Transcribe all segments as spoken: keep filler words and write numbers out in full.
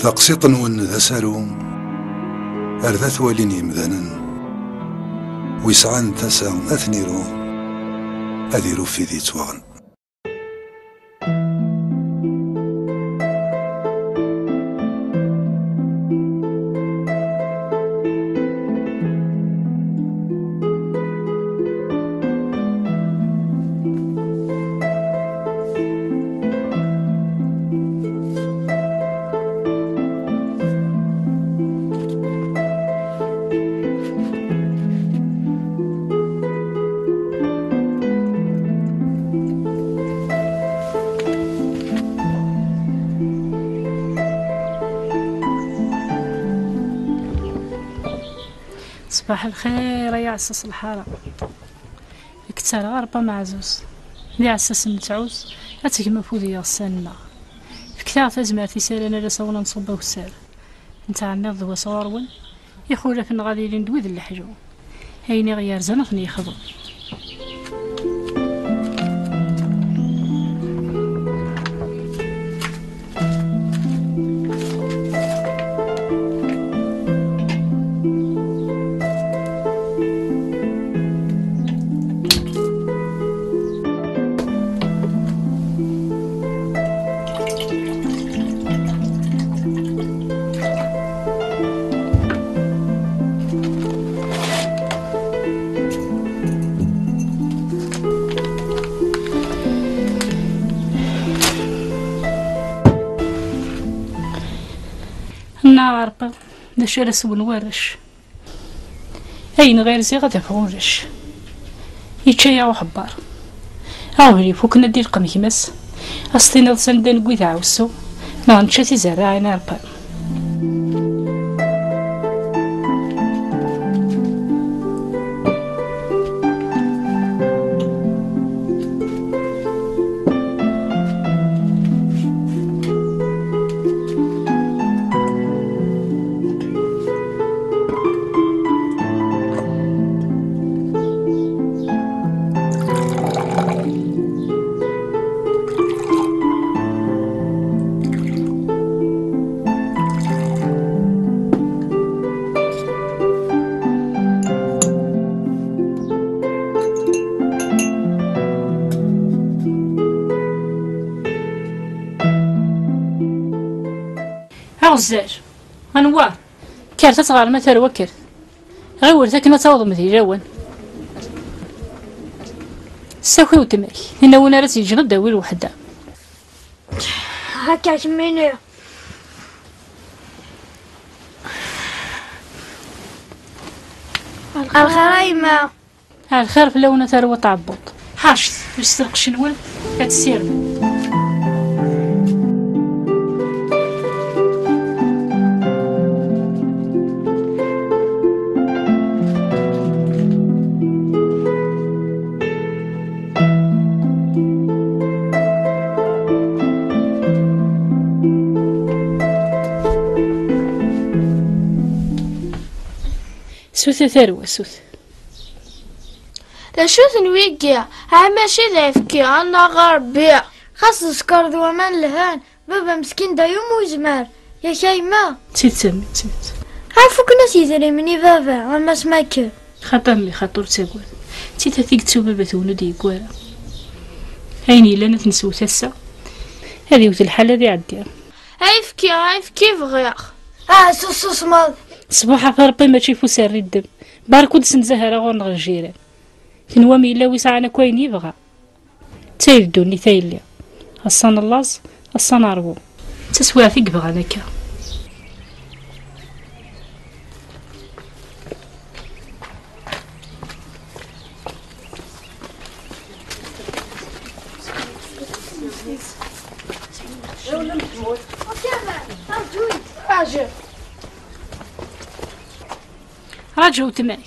Taqsiṭ-nwen d asaru ar d at-walin yemdanen, wi sɛan tasa ad ten-iru, ad iru f tid yettwaɣen. Ṣbaḥ lxir ay aɛessas n lḥara. Deg ttreɣ Ṛebbi ameɛzuz, d iɛessasen nettɛuz, ad tegm afud i yiɣsan-nneɣ. Fket-aɣ tazmert isalan ad as-awlen nṣubb akessar. Nettɛenniḍ d wa sɣur-wen, ixulafen-nneɣ ad ilin d wid n leḥlu. Ayen i ɣ-yerzan ad ten-yexdem. Nnaɣ Ṛebbi, d acu ara swen warrac? Ayen ɣir ziɣ ad afeɣ ulac. Yečča-yaɣ uḥebber. Aɣbel ifuken ad d-ilqem gma-s. Ad s-tiniḍ s anda negwi d aɛewsu, neɣ nečča tizerraɛin irqan. Aɣezzal, anwa? Kkret ad tɣerrem a tarwa, kkret. Ɣiwlet akken ad tawḍem di lawan. Ssaki weltma-k, tin win ara tt-yeǧǧen ad d-tawi lweḥda. Akka kemmini. Lxir a yemma. Lxir fell-awen a tarwa tɛebbuḍt. Ḥaṛcet, uset lqecc-nwen, ad tessirem. Sut a tarwa, sut. D acu-ten wigi? Ah, mačči d ayefki, a nnaɣ a Ṛebbi. Xas d sskeṛ d waman lhan, baba meskin dayum ur yezmir. Yak a yemma? D tidet a mmi, d tidet. Ɛfuken-as yidrimen i baba, a Mass Maker. Xaṭi a mmi, xaṭi ur ttagad. D tidet i yettu baba-twen ur d-yegwi ara. Ayen yellan ad t-neswet ass-a, ad iwet lḥal ad iɛeddi. Ayefki, ayefki bɣiɣ. Ah, sussusmeḍ. Ṣṣbuḥ ɣef Ṛebbi mačči f userri ddem. Barek ur d-senzah ara ɣur-neɣ ljiran. Tenwam yella wi sɛan akk ayen yebɣa. D tayi d ddunit a yelli. Ass-a nellaẓ, ass-a neṛwu. D taswiɛt i yebɣan akka. Raǧu weltma-k.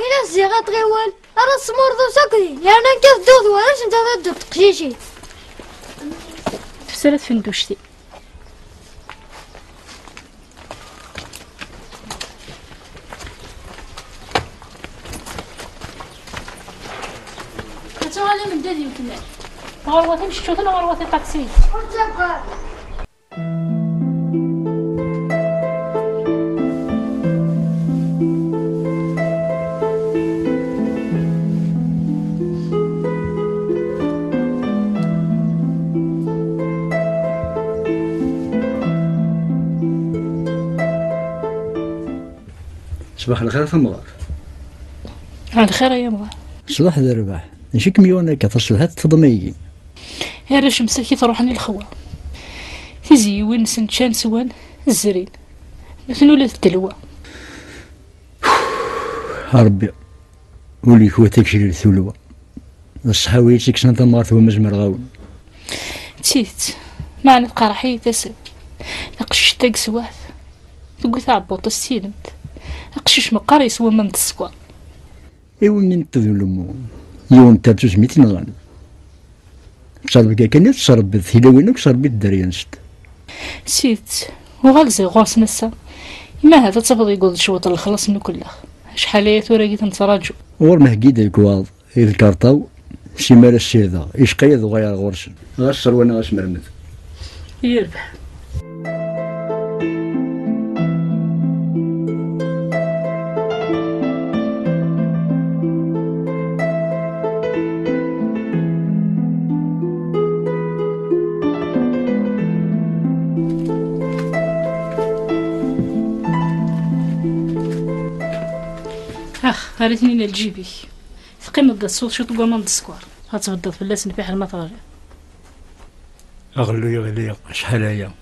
Ini-as ziɣ ad tɣiwel, ara tesmurḍus akk din, yerna nekk ad dduɣ d warrac, netta ad dduɣ d teqcicin. Tefsara tfenduct-im. Ad tuɣal imeddad yemtnan. Ɣur-wat imeččuten, ɣur-wat iṭaksiyen. Ur ttagad. Ṣbaḥ lxir a tamɣart. Ɛni xir ay amɣar? Ṣbaḥ d rrbeḥ. D acu i kem-yuɣen akka taṣebḥit teṭṭḍem ayagi? Arrac msakit ruḥen i lexwa. Tiziyiwin-nsen ččan swan, zrin. Nutni ula d ttelwa. A Rebbi, ul-ik wa tageclilt tulwa. D ṣṣeḥ a wi tt-ikksen tamɣart wa ma zemreɣ-awen. D tidet, meɛna tqerreḥ-iyi tasa. Taqcict-a deg teswiɛt, tewwi taɛebbuḍt-is s tilemt. Aqcic meqqar yeswa aman n sskeṛ. Iwumi neṭṭed ulemmu, yiwen n tertut mi t-nɣan. Ttrebga kan i tettrebbiḍ tilawin akk tettrebbiḍ dderya-nsent. D tidet, uɣal ziɣ ɣur-sen ass-a. Ima ahat ad tafeḍ yewweḍ-d cwiṭ n lexlaṣ n ukellex. Acḥal aya tura i ten-ttṛaǧu. Ɣur-m heggi-d lekwaɣeḍ, i lkarṭa-w, simmal ad ssirdeɣ, icqa-yi ad uɣaleɣ ɣur-sen. Ɣas sserwanaɣ asmermed. Yerbeḥ. Ax, err-iten-in lǧib-ik. Teqqimeḍ da tesweḍ ciṭ n waman d sskeṛ. Ad tbeddeḍ fell-asen fiḥel ma teɣliḍ. Aɣelluy ɣliɣ acḥal aya.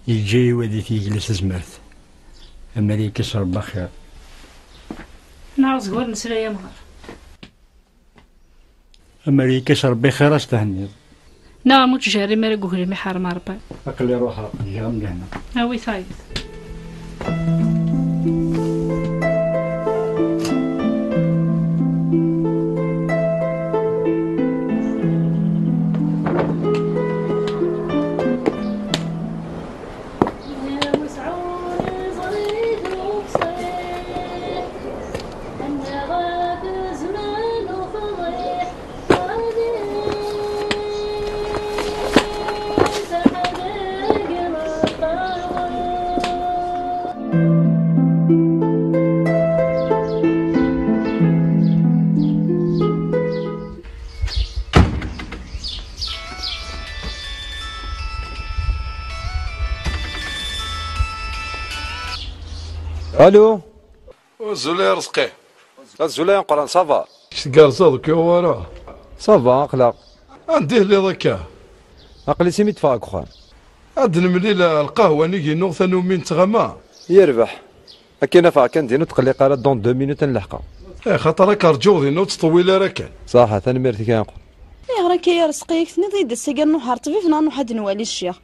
Yeǧǧa-yi wadi yegla s tezmert. Amarikes Rebbi axir. Neɣ zgur nesla yamɣar. Amarikes Rebbi xir as-thenniḍ. Neɣ am uttjerrim ara yuglim iḥerrem Rebbi. Aql-i ruḥeɣ, ǧǧiɣ-am lehna. Awi tayeḍ. Allô. Azul ay Arezqi. Azul ay ameqqran, ça va? Tgerrzeḍ, ur k-yuɣ wara? Ça va, aql-aɣ. Anda i telliḍ akka? Aql-i simi ṭṭfeɣ deg uxxam. Ad nemlil lqahwa-nni-inu tanumi nettɣama. Yerbeḥ. Akken afeɣ kan din ur tqelliq ara, dans deux minutes ad nleḥqeɣ. Eh, xaṭer ad k-rǧuɣ din, ur ttṭewwil ara kan. Ṣaḥa, tanemmirt-ik a Yaqub. Ayɣer akka ay Arezqi, i k-tenniḍ-iyi-d ass-agi ad nruḥ ɣer ṭṭbib neɣ ad nruḥ ad nwali ccix?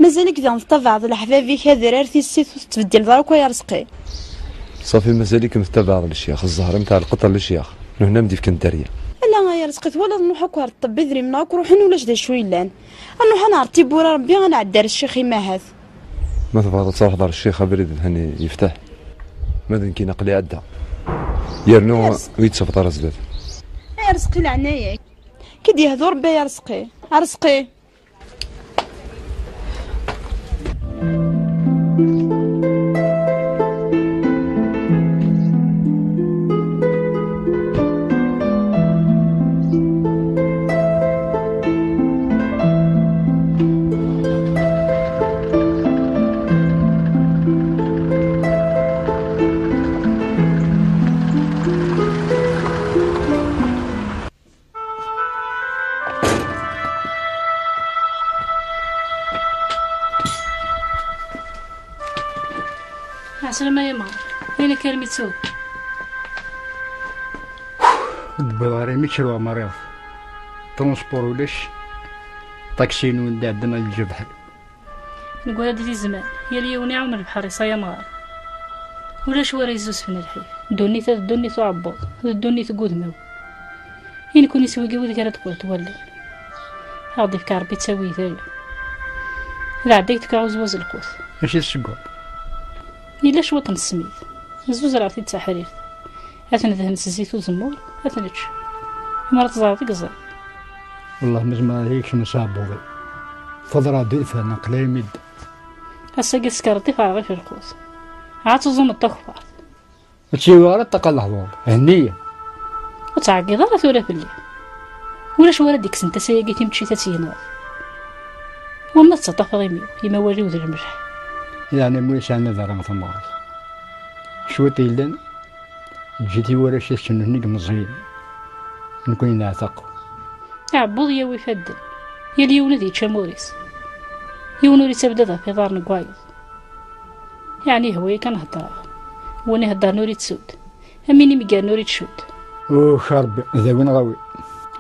Mazal-ik diɣen tettabaɛeḍ leḥbab-ik, adrar, tissit, ur tettbeddileḍ ara akk ay Arezqi. Ṣafi, mazal-ikem tettabaɛeḍ lecyax, zzher-im tɛelqeḍ lecyax, nuhna am d-ifken dderya. Ala ay Arezqi, twalaḍ nruḥ akk ɣer ṭṭebbi, idrimen akk ruḥen, ulac d acu yellan. Ad nruḥ ad nɛer tiwwura Rebbi, ad nɛeddi ar ccix imahat. Ma tebɣiḍ ad truḥeḍ ar ccix, abrid d hani yefteḥ. Ma d nekkini aql-i ɛedda. Yernu ur yi-d-tafeḍ ara zdat. Ay Arezqi, leɛnaya-k. Ki d-yehdu Rebbi ay Arezqi. Arezqi. Ɛeslama a yemma, ayen akka armi ttuɣ. Ur d-wwiḍ ara imi ttruɣ mariḍ. Transport ulac. Taksi-inu n d-iɛeddan ad yeǧǧa bḥal. Neggra-d di zzman, yal yiwen iɛum lebḥer-is ay amɣar. Ulac wara yezzuzzfen lḥif. Ddunit-a d ddunit uɛebbuḍ, d ddunit n wudmawen. I nekkni s wigi wid ara d-tewwiḍ wallen. Ad aɣ-d-ifk Ṛebbi ttawil daya. D ɛedda i d-tefka uzwaz lqut. Acu i tseggaḍ? Yella cwiṭ n ssmid. Zuzreɣ-t-id d taḥrirt. Ad t-nedhen s zzit uzemmur, ad t-nečč. Mi ara teẓreḍ i yeẓẓay. Wellah ma zemreɣ ad yekcem s aɛebbuḍ-iw. Teḍra-d urfan, aql-i mi d-, ass-agi tsekreḍ iferɣ-ik lqut. Ɛad tuẓumeḍ takeffart. Ur tt-yuɣ ara ṭṭaqa n lehdur. Henni-yi. Ur ttɛeggiḍ ara tura fell-i. Ulac wara d-ikksen tasa-agi timeččit ad tt-yenɣ. Wamma tettaṭṭafeḍ imi-w, imawal-iw d lemleḥ. Yeɛni mi yesɛan ad ara tamɣart. Cwiṭ yellan, Ǧǧet i warrac ad cennun i imeẓyen, nekkni neɛteq. Aɛebbuḍ yawi ifadden, yal yiwen ad yečč amur-is. Yiwen ur ittabdad ɣef iḍarren n wayeḍ. Yeɛni ihwa-yi kan heddreɣ. Win iheddren ur ittsud, am win imegren ur ittcud. Ux a Rebbi, d awi neɣ awi.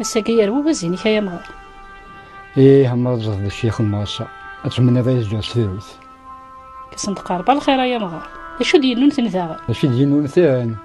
Ass-agi yerwa ubazin-ik ay amɣar. Ih, ma tẓeḍ d acu i xedmeɣ ass-a, ad tmenniḍ ay zǧer s tadut. Kksen-d qerba lxir ay amɣar. D acu d-yennunten daɣen? D acu d-yennunten?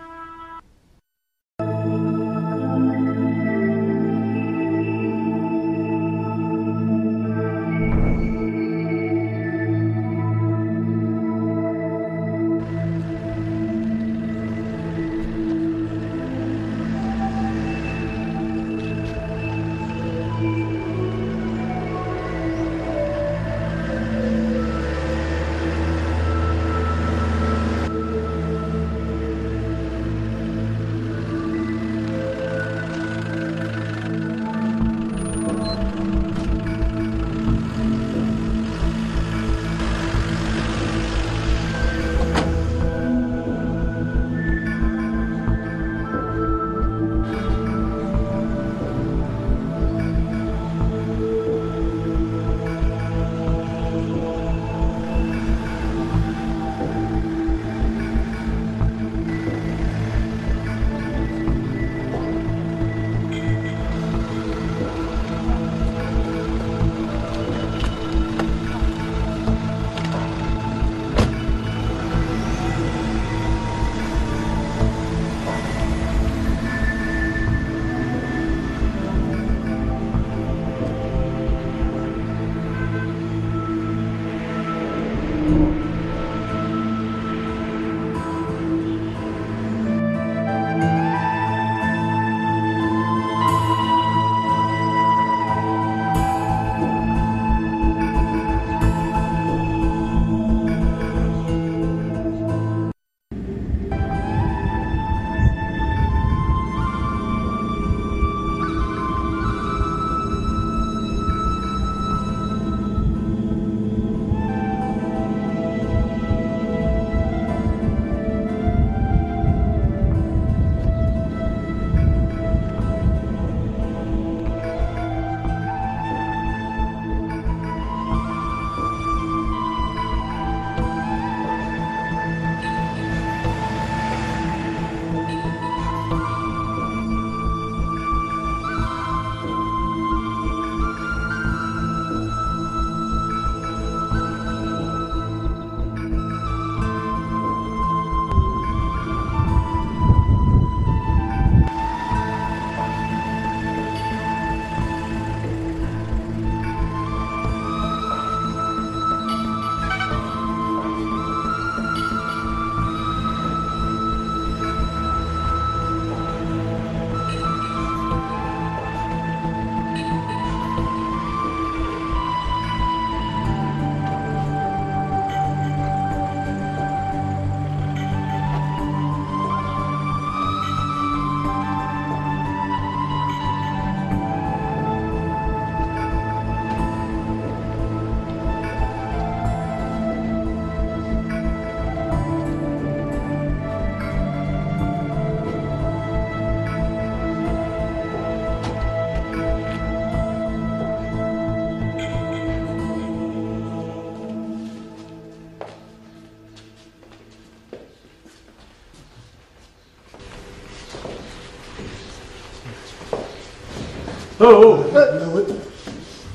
Oh, oh.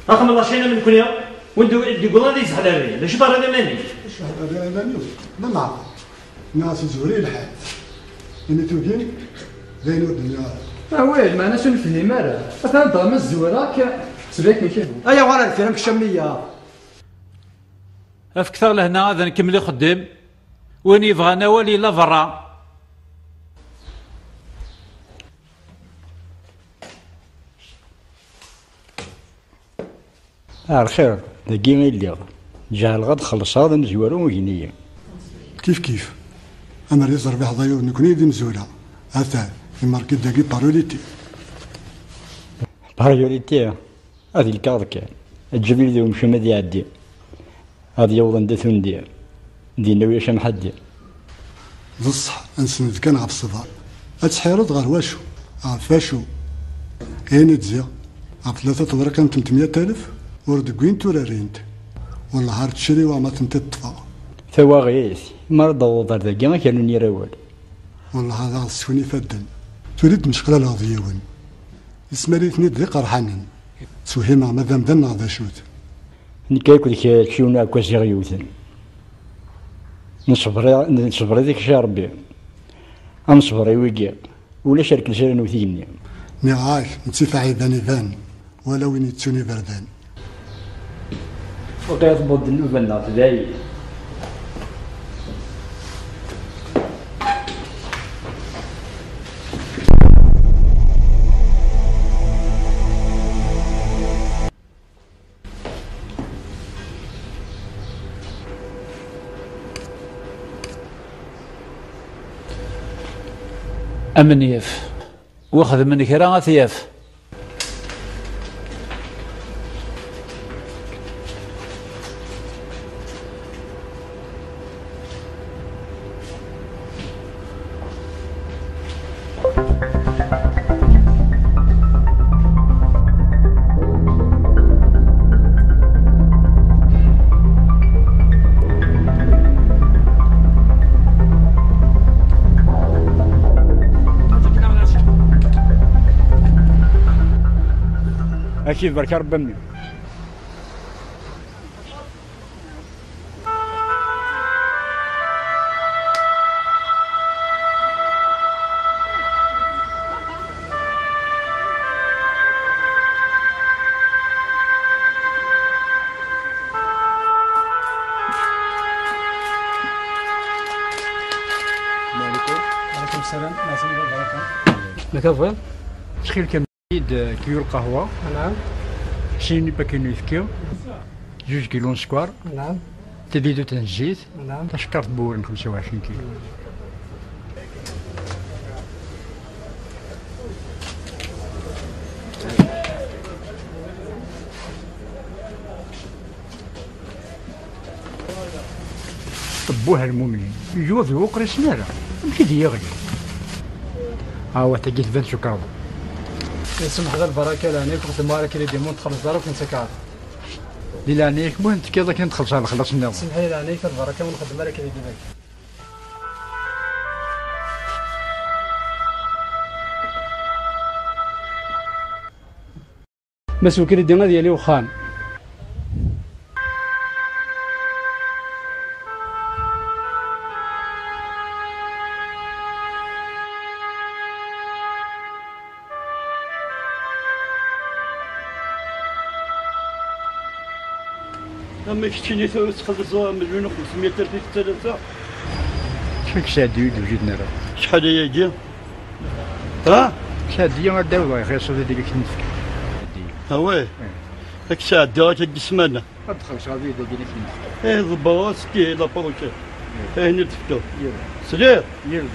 Axem la chaîne من كونيا. وين دو دو قولان دي زحلالي. ليش طار هذا ماني؟ ايش هذا ماني؟ ما نعرف. ناس زوري الحال. إني توجين زين ودنيا. Ah ouais, mais أنا شنو فهمي مرة. أفهم ضام الزورة ك سبيك مشي. أيا ورا الفيلم كشمية. Afket-aɣ lehna ad nkemmel ixeddim. Win yebɣan awal yella berra. Ar xir, dagi i lliɣ. Ǧeɛleɣ ad xellṣeɣ d amezwaru ugin-iyi. Kif kif. Amer i terbiḥeḍ ay ur nekni d imezwura. Atan, imerki-d dagi paroliti. Paroliti? Ad ilkeɣ kan. Ǧǧem-iyi d umcum ad iɛeddi. Ad yaweḍ anda tundi. Dinna ulac amḥaddi. D ṣṣeḥ, ad nsend kan ɣef ṣṣber. Ad tḥireḍ ɣer wacu? Ɣef wacu? Ini-d ziɣ. Ɣef tlata tewriqin n tmenya alef, ur d-wwint ur rrint. Wellah ar tciriweɣ ma tent-id-ṭṭfeɣ. Tawaɣit, mi ara d-tawḍeḍ ar dagi, ad k-rnun yir awal. Wellah ad aɣ-d-swen ifadden. Tura i d-mceqlaleɣ d yiwen. Ismal-iten-id d iqerḥanen. Ttwehhimeɣ ma d amdan neɣ d acu-t. Nekk akked kečč yiwen uɛekkaz i ɣ-yewten. Nṣebber, nṣebber i tikci Rebbi. Ad nṣebber i wigi. Ulac rrkel s ara newwet igenni. Nniɣ-ak, nettif aɛiban iban, wala win yettun iberdan. Waqila tewweḍ-d nnuba-nneɣ tedɛi. Amenyaf. Wi xedmen kra ad t-yaf. Ad k-ibarek Rebbi a mmi. السلام عليكم. وعليكم السلام. Merci beaucoup. Lak a bɣiḍ? Ttxil-k. Id kilu lqahwa. Naam. Sin ipakiyen n uyefki. Zuǧ kilu n sskeṛ. Naam. Tabidut n zzit. Naam. Tacekkart n wurri n xemsa u ɛecrin kilu. Buh a lmumnin, yuɣ d uqrisen ara. Amek i d-yeɣli? Awa, tagi tban s ukaḍu. Yessemḥ d lbaraka, leɛnaya-k, xdem ara kridi, mu n-txelleṣ ara, ur k-nettak ara. Di leɛnaya-k, mu n-tefkiḍ akken txelṣeḍ lexlaṣ nniḍen. Semḥ i leɛnaya-k, lbaraka, ur nxeddem ara kridi dagi. Mass Ukridi ad yali wexxam. Ama keččini tura tettxelliṣeḍ amelyun u xemsmya alef i talata. Acu i yesɛeddi ur d-wjiden ara? Acḥal ayagi? Ha? Sɛeddi ad d-awiḍ ɣer xiṣṣ ad d-ili k-ten-fkeɣ. Sɛeddi. Ah ouais? Eh. Ad k-sɛeddiɣ akka deg ssmana. Ad d-xellṣeɣ abrid-agi ad k-ten-fkeɣ. Eh, ḍebber aski la prochaine. Eh. Ayen i d-tefkeḍ. Yir. Sliɣ? Yir.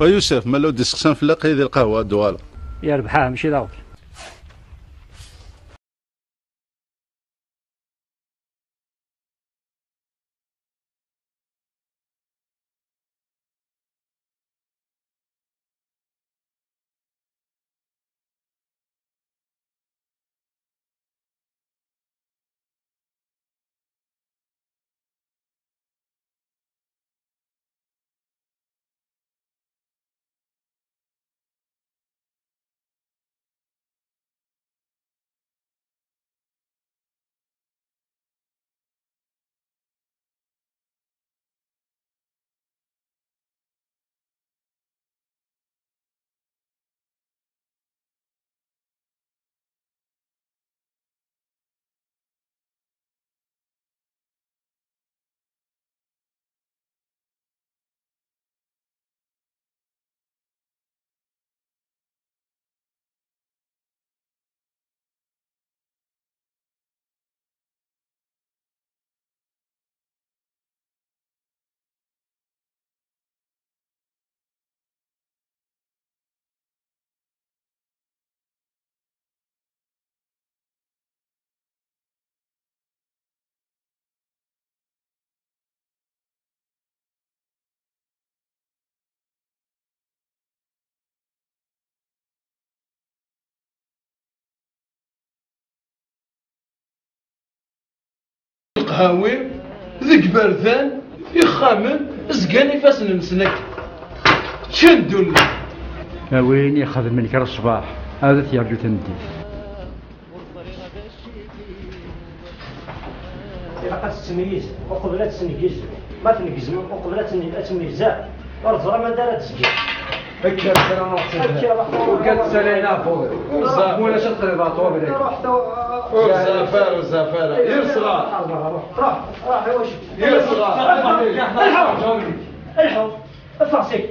A Yusef, ma la d-isteqsan fell-ak, di lqahwa ad d-uɣaleɣ. Yerbeḥ, ah, mačči d aɣbel. Awi, deg iberdan, ixxamen, zgan ifassen-nsen akka. Ččan ddunit. A win ixedmen kra ṣṣbeḥ, ad t-yerǧu tameddit. Ilaq ad tettmeyyizem uqbel ad tesneggizem. Ma tneggzem uqbel ad ten-, ad tmeyyzem, ur teẓram anda ara d-tezgim. Akka, akka, ruḥ. Ur kkant ssalayen aɛebbuḍ. Ur zɛaf. Mulac ad qriḍ ɣer ṭwabel-agi. Ruḥ, ruḥ. Ur zɛaf ara, ur zɛaf ara. Yir ṣṣɣar. Ruḥ, ruḥ, ruḥ, i wacu? Yir ṣṣɣar. Lḥu. Lḥu. Ffeɣ seg.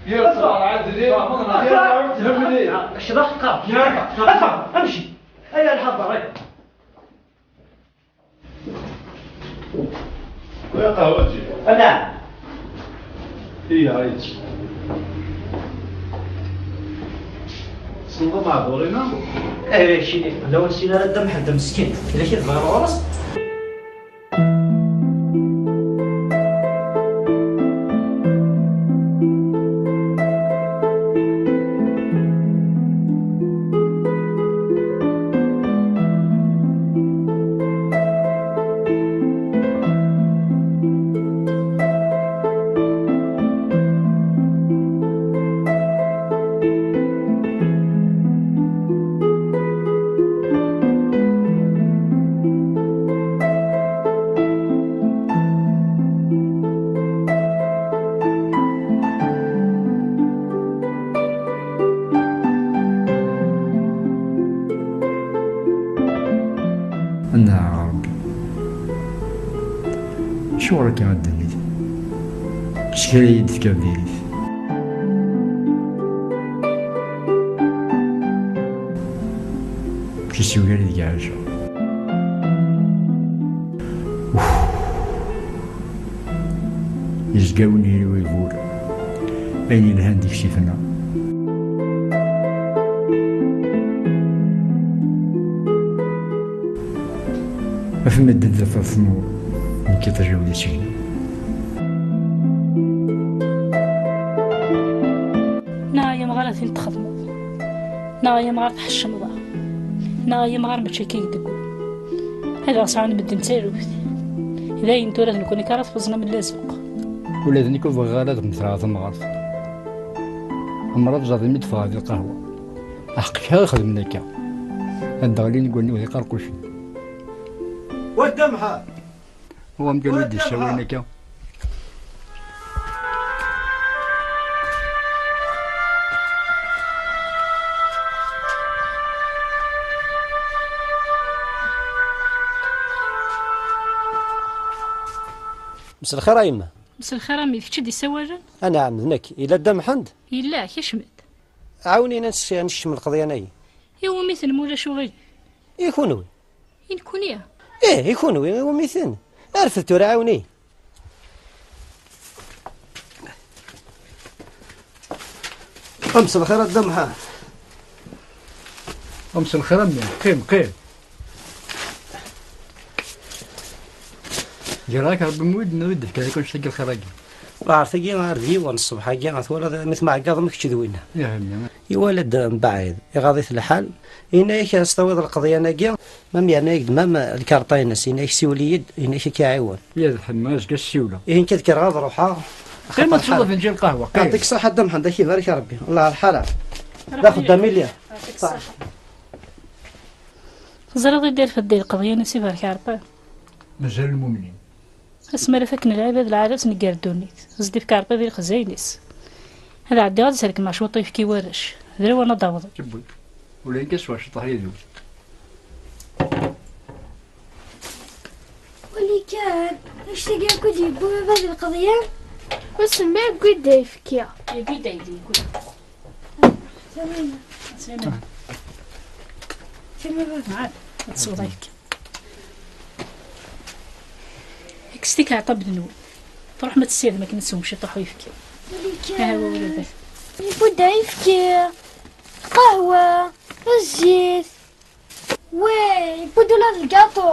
Yir ṣṣɣar, ɛedli. Ffeɣ. Ffeɣ. Hemni. Kečč d aḥeqqar. Ffeɣ, amci. Aya lḥaḍer, aya. ويا قهوتي. نعم. إيه، عيط. تصلب مع دورينا؟ إيه، شي، لو نسينا هذا محد مسكين. إلا كي تبغى الغرس. Annaɣ a Ṛebbi, acuɣer akka a ddunit? S kra i yi-d-tefka diri-t. Kis yugar i deg ɛaceɣ. Yezga win yili wibur, ayen yelhan deg-s ifna. Af medden tafat tnur, nekk iṭij-iw d isigna. Neɣ ay amɣar ad t-in-txedmeḍ, neɣ ay amɣar tḥeccmeḍ, neɣ ay amɣar mačči akka i deg-, ad aɣ-sɛun medden d taluft. Dayen tura d nekkni kan ara tfeẓnem llazuq. Ula d nekk ur bɣiɣ ara ad mmteɣ ɣer temɣart. Amrabeẓ ad imi d-teffeɣ di lqahwa. Aḥeqq kra ixedmen akka. Ad d-ɣlin deg wallen-iw d iqerqucen. Wa Dda Mḥa! Wa amkan ur d-ssawalen akka. Mselxir a yemma. Mselxir a mmi, d kečč i d-issawalen? Anɛam, d nekk. Yella Dda Mḥend? Yella, kecmet. Ɛawnen-iyi ad nsekcem lqeḍyan-agi. Iwumi-ten ma ulac uɣilif? I kunwi? I nekni? Ih, i kunwi, iwumi-ten? Rfed tura, ɛawen-iyi. Mselxir a Dda Mḥend. Mselxir a mmi, qqim, qqim. Ǧǧiɣ-ak Rebbi wid n-, wid d-fkan akk annect-agi lxir-agi. Ɣer tagi ar d yiwen ṣṣbeḥ-agi, twalaḍ mi tmɛeggaḍ am kečč d winna. Ih, a mmi. Iwala-d mbaɛid, iɣaḍ-it lḥal, yenna-yak ad s-tawiḍ lqeḍyan-agi, mam yerna-yak-d mam lkarṭa-ines, yenna-yak siwel-iyi-d, yenna-yak ad k-iɛiwen. Ya d ḥemma, azekka ad s-siwleɣ. Ihi nekk ad kkreɣ ad ruḥeɣ. Qqim ad tesweḍ afenǧal lqahwa, qqim. Yeɛṭik ṣṣeḥḥa a Dda Mḥend, ad k-ibarek Rebbi. Allah yerḥa-lɛam. D axeddam i lliɣ. Yeɛṭik ṣṣeḥḥa. Teẓriḍ i d-irfed di lqeḍyan-is ibarek Rebbi. Mazal lmumnin. Asmi ara fakken lɛibad lɛali ad tnegger ddunit, ad s-d-ifk Ṛebbi di lexzayel-is. Ad ɛeddiɣ ad srekmeɣ cwiṭ uyefki i warrac, d lawan ad d-awḍen. Tewwi. Ula d nekk ad sweɣ ciṭuḥ yid-wen. Wali kan, annect-agi akk i d-yewwi baba d lqeḍyan? Wissen ma yewwi-d ayefki? Yewwi-d aydi, yewwi. Sami. Sami. Sami baba. Ɛad, ad tesweḍ ayefki. Kkset ikerṭabden-nwen. Truḥem ad tessirdem akken ad teswem ciṭuḥ uyefki. Wali kan. Aha, wa ulac. Yewwi-d ayefki, qahwa, zzit. Way, yewwi-d ula d lgaṭu.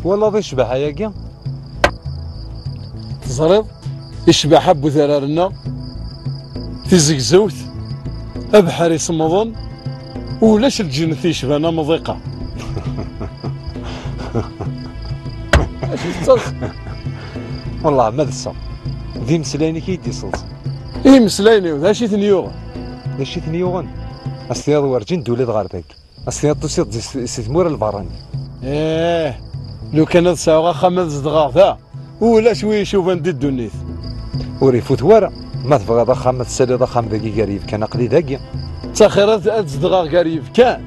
Twalaḍ icbeḥ ayagi? Teẓriḍ? Icbeḥ a bu udrar-nneɣ, tizegzewt, abeḥri semmḍen, ulac lǧennet yecban amḍiq-a. Acu tettaḍ? Wellah ma d ṣṣeḥ. D imeslayen-ik i yi-d-iselṣen. Imeslayen-iw, d acu i ten-yuɣen? D acu i ten-yuɣen? Ad s-tiniḍ werǧin d-tuliḍ ɣer dagi. Ad s-tiniḍ tusiḍ-d si, si tmura lberrani. Ih, lukan ad sɛuɣ axxam ad zedɣeɣ da, ulac wi icuban di ddunit. Ur ifut wara. Ma tebɣiḍ axxam, ad tessaliḍ axxam dagi gar yibkan, aql-i dagi. Ttaxir ad, ad zedɣeɣ gar yibkan,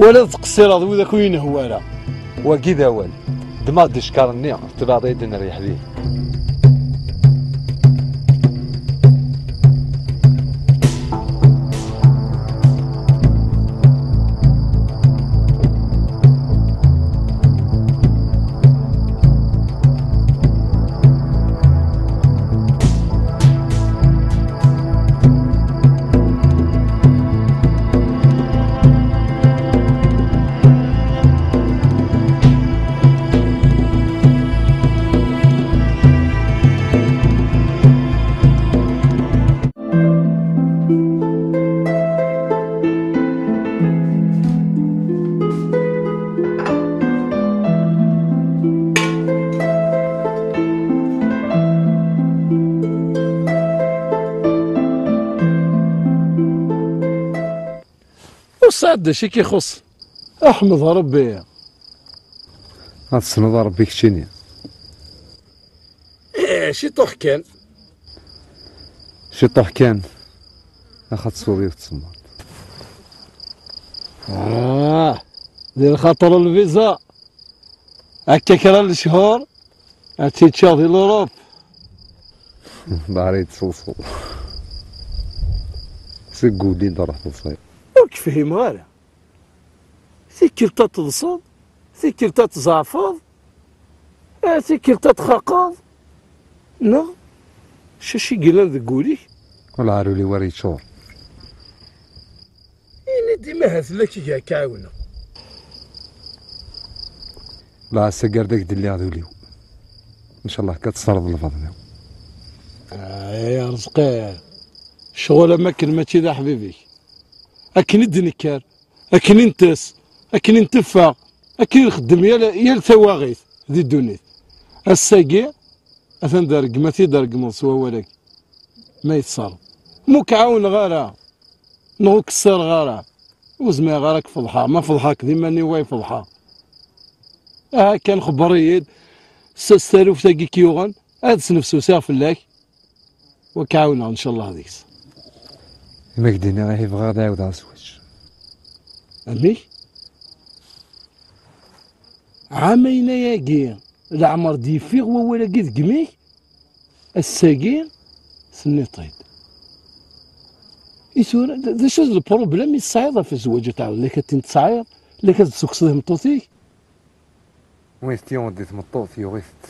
wala ad ttqeṣṣireɣ d wid akk ur yi-nhewwi ara. Wagi d awal. Ddmeɣ-d icekkaṛ-nni, tebɛeḍ-iyi-d nreyyeḥ dihin. Ur sɛiɣ d acu i k-ixuṣṣen. Ḥmed Ṛebbi. Ad tessneḍ a Ṛebbi keččini. Eh, ciṭuḥ kan. Ciṭuḥ kan. Ax ad tesweḍ yiwet tsemmaṛt. Ah, di lxaṭer lviza. Akka kra n lechur, ad tt-ččeɣ di l'Europe. Ḍahri yettṣuṣu. Seg wulli d-ruḥ teḍṣiḍ. Ur k-fhimeɣ ara. Tikkelt ad teḍseḍ, tikkelt ad tzeɛfeḍ, eh, tikkelt ad txaqeḍ. Neɣ acu i yellan deg wul-ik? Welɛar ul-iw ara yeččur. Ini-d, imaha tella k-iga k-ɛiwneɣ. La, ass-agi ar d ak-d-lliɣ d ul-iw. Ncallah akka ad tesreḍ lbaḍna-w. Ay Arezqi, ccɣel am akken mačči d aḥbib-ik. Akken i d-nekker, akken i ntess, akken i nteffeɣ, akken i nxeddem yal, yal tawaɣit di ddunit. Ass-agi, atan d rregmat i d-tregmeḍ s wawal-agi. Ma yettṣar. Ma ur k-ɛawneɣ ara, neɣ ur k-ssireɣ ara, ur zmireɣ ara ad k-feḍḥeɣ. Ma feḍḥeɣ-k d iman-iw ay feḍḥeɣ. Aha kan xebber-iyi-d s, s taluft-agi k-yuɣen, ad snefsusiɣ fell-ak, u ad k-ɛawneɣ ncallah deg-s. Ma k-d-iniɣ ihi bɣiɣ ad ɛiwdeɣ azwaǧ. Amek? Ɛamayen ayagi, leɛmer d-yeffiɣ wawal-agi deg imi-k, ass-agi tenniḍ-t-id. I tura, d, d acu d lprublem i tesɛiḍ ɣef zzwaǧ ad tɛawdeḍ? Lak ad ten-tesɛiḍ, lak ad d-tessukkseḍ i tmeṭṭut-ik? Win i tent-yuɣen di tmeṭṭut, yuɣ-itent.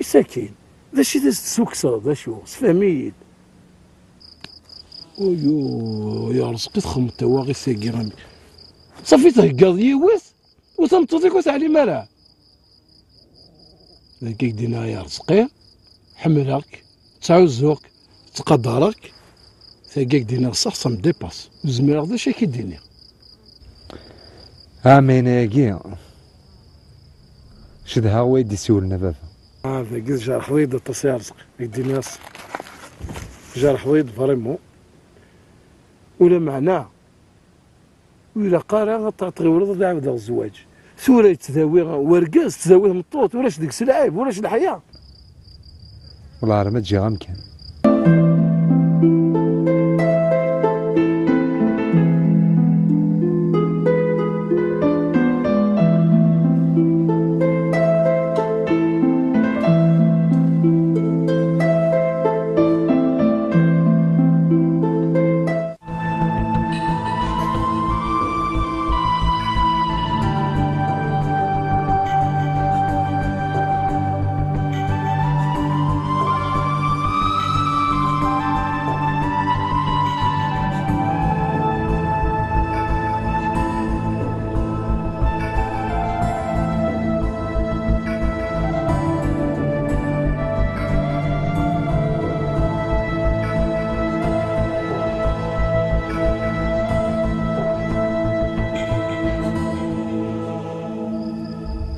I sakin, d acu i d as-d-tessukkseḍ, d acu? Sefhem-iyi-d. Uyu, ya Rezqi, txedmeḍ tawaɣit-agi, amek? Safi theggaḍ yiwet, u tameṭṭut-ik ur teɛlim ara. D akka i k-d-yenna ya Rezqi, ḥemmleɣ-k, ttɛuzzuɣ-k, ttqadareɣ-k. Tagi i k-d-yenna ṣṣeḥ, ça me dépasse. Ur zmireɣ d acu i k-id-iniɣ. Ɛamayen ayagi, cedhaɣ wa i d-isiwlen a baba. Ah, dagi tjerḥeḍ-iyi-d aṭas ya Rezqi. I k-d-iniɣ ṣṣeḥ. Tjerḥeḍ-iyi-d vraiment. Ula meɛna. Ur ilaq ara ad tɣiwleḍ ad ɛawdeɣ zzwaǧ. Tura yettdawi wergaz, tettdawi tmeṭṭut, ulac deg-s lɛib, ulac leḥya. Wellah ar ma ǧǧiɣ amkan.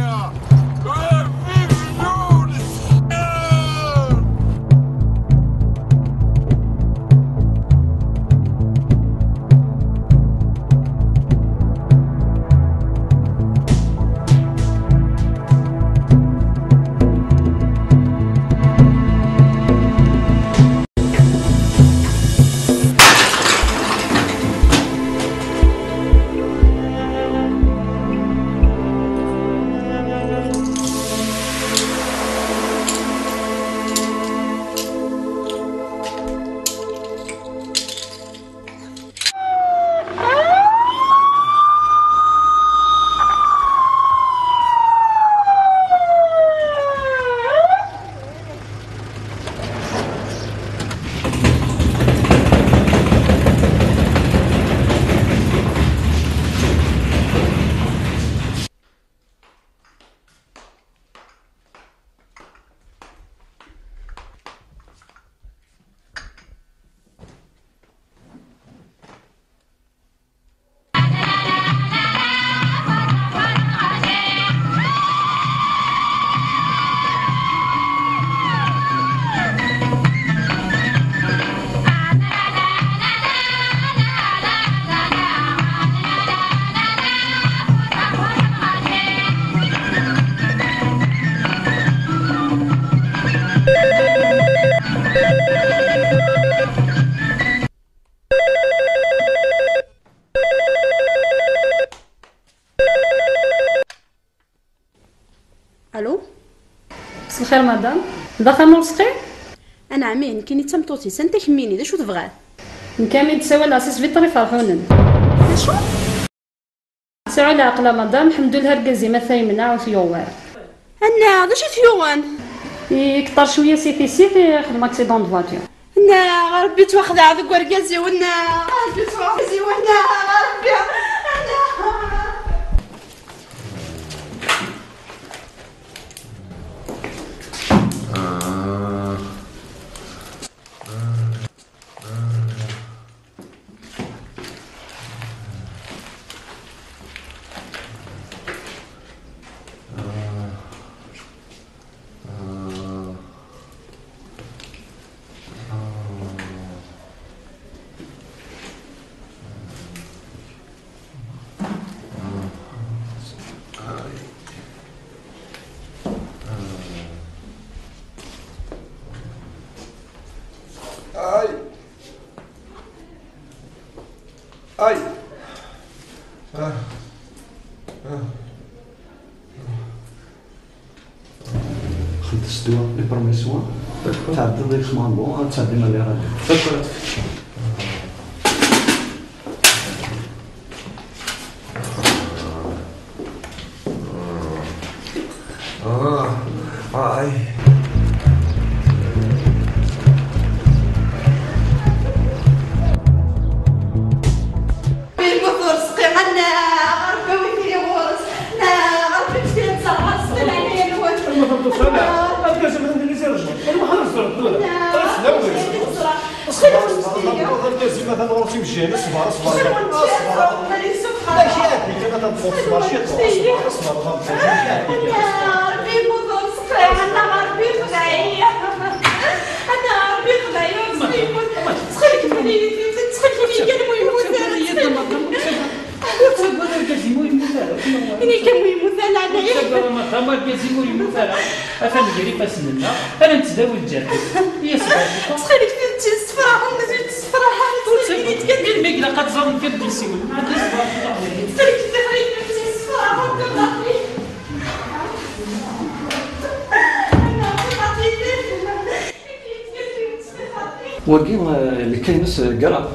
Vive nous, les frères. Xir madam, d axxam Urezqi? Anɛam, nekkini d tameṭṭut-is. Anta kemmini? D acu tebɣiḍ? Nekk am i d-ssawaleɣ si sbiṭar Iferḥunen. D acu? Sɛu leɛqel a madam, ḥemdullah argaz-im ata yemneɛ ur t-yuɣ wara. Anna, d acu i t-yuɣen? Yekṭer cwiya si tissit, ixdem accident de voiture. Anna, a Rebbi ttwaxdeɛ deg urgaz-iw, anna, a Rebbi ttwaxdeɛ deg urgaz-iw, anna, a Rebbi, anna. Ay. Xedmet ddwa, les premiers soins. D'accord. Tɛeddiḍ deg Xmambo, ad tɛeddim à l'Iran. D'accord. Ah, ah, ay. Yemmut Urezqi, anna, Rebbi awi-t-iyi ɣur-s. Anna, Rebbi, ǧǧet-iyi ad ẓreɣ, s leɛnaya-nwen. Anwa tameṭṭut-a? Argaz-im atan di les urgences. Anwa ḥader ẓer tura? Anna, Ɣas d awal. Ttxil-wen, ttxil-wen. Argaz-im atan ɣur-s imejjan. Ṣber, ṣber. Ttxil-wen, ttxil-wen. Amek iɛeddi kan ad tḍefreḍ? Ṣber ciṭuḥ. Ṣber, ṣber, ṣber. Amek iɛeddi kan? Anna, Rebbi yemmut Urezqi, anna, Rebbi yexdeɛ-iyi. Anna, Rebbi yexdeɛ-iyi, Urezqi yemmut. Ttxil-k, ttxil-k, ttxil-k, ttxil-k, ttxil-k, ur yemmut ara, ttxil-k. Ur ttagad, argaz-im ur yemmut ara. Ini kan ur yemmut ara, leɛnaya-k. Ur ttagad, a madam, argaz-im ur yemmut ara. Atan gar ifassen-nneɣ, ara nettdawi lǧerḥ-is. Ttxil-k, ur tt-ssefraɣ, ur tt-ssefraɣ ara, ttxil-k, ini-d kan. Melmi ilaq ad ẓren kan d isiwel? Ttxil-k, ur tt-ssefraɣ, ur tt-ssefraɣ. Wagi, eh, lkay-ines, eh, grave.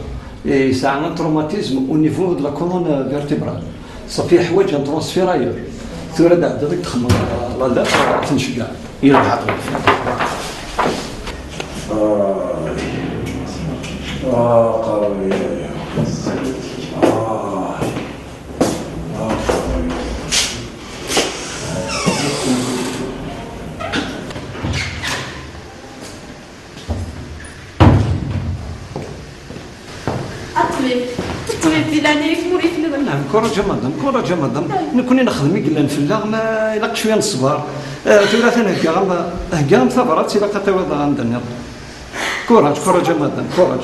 Yesɛa un traumatisme au niveau de la colonne vertébrale. Ṣafi, yeḥwaǧ un transfert ailleurs. Tura ad tɛeddiḍ ad txedmeḍ, eh, la date, eh, ad t-nceggeɛ. Yelha. Ah. Ah, qerreb. Ah. Ah, qerreb. A ṭṭbib, a ṭṭbib, di leɛnaya-k, ma ur yi-tenniḍ ara. Naɛam, kuraǧ a madam, kuraǧ a madam. Nekkni nexdem i yellan fell-aɣ, ma ilaq cwiya n ṣṣber. Eh, tura atan heggaɣ-am, heggaɣ-am tabrat, ilaq ad tawiḍ anda nniḍen. Kuraǧ, kuraǧ a madam, kuraǧ.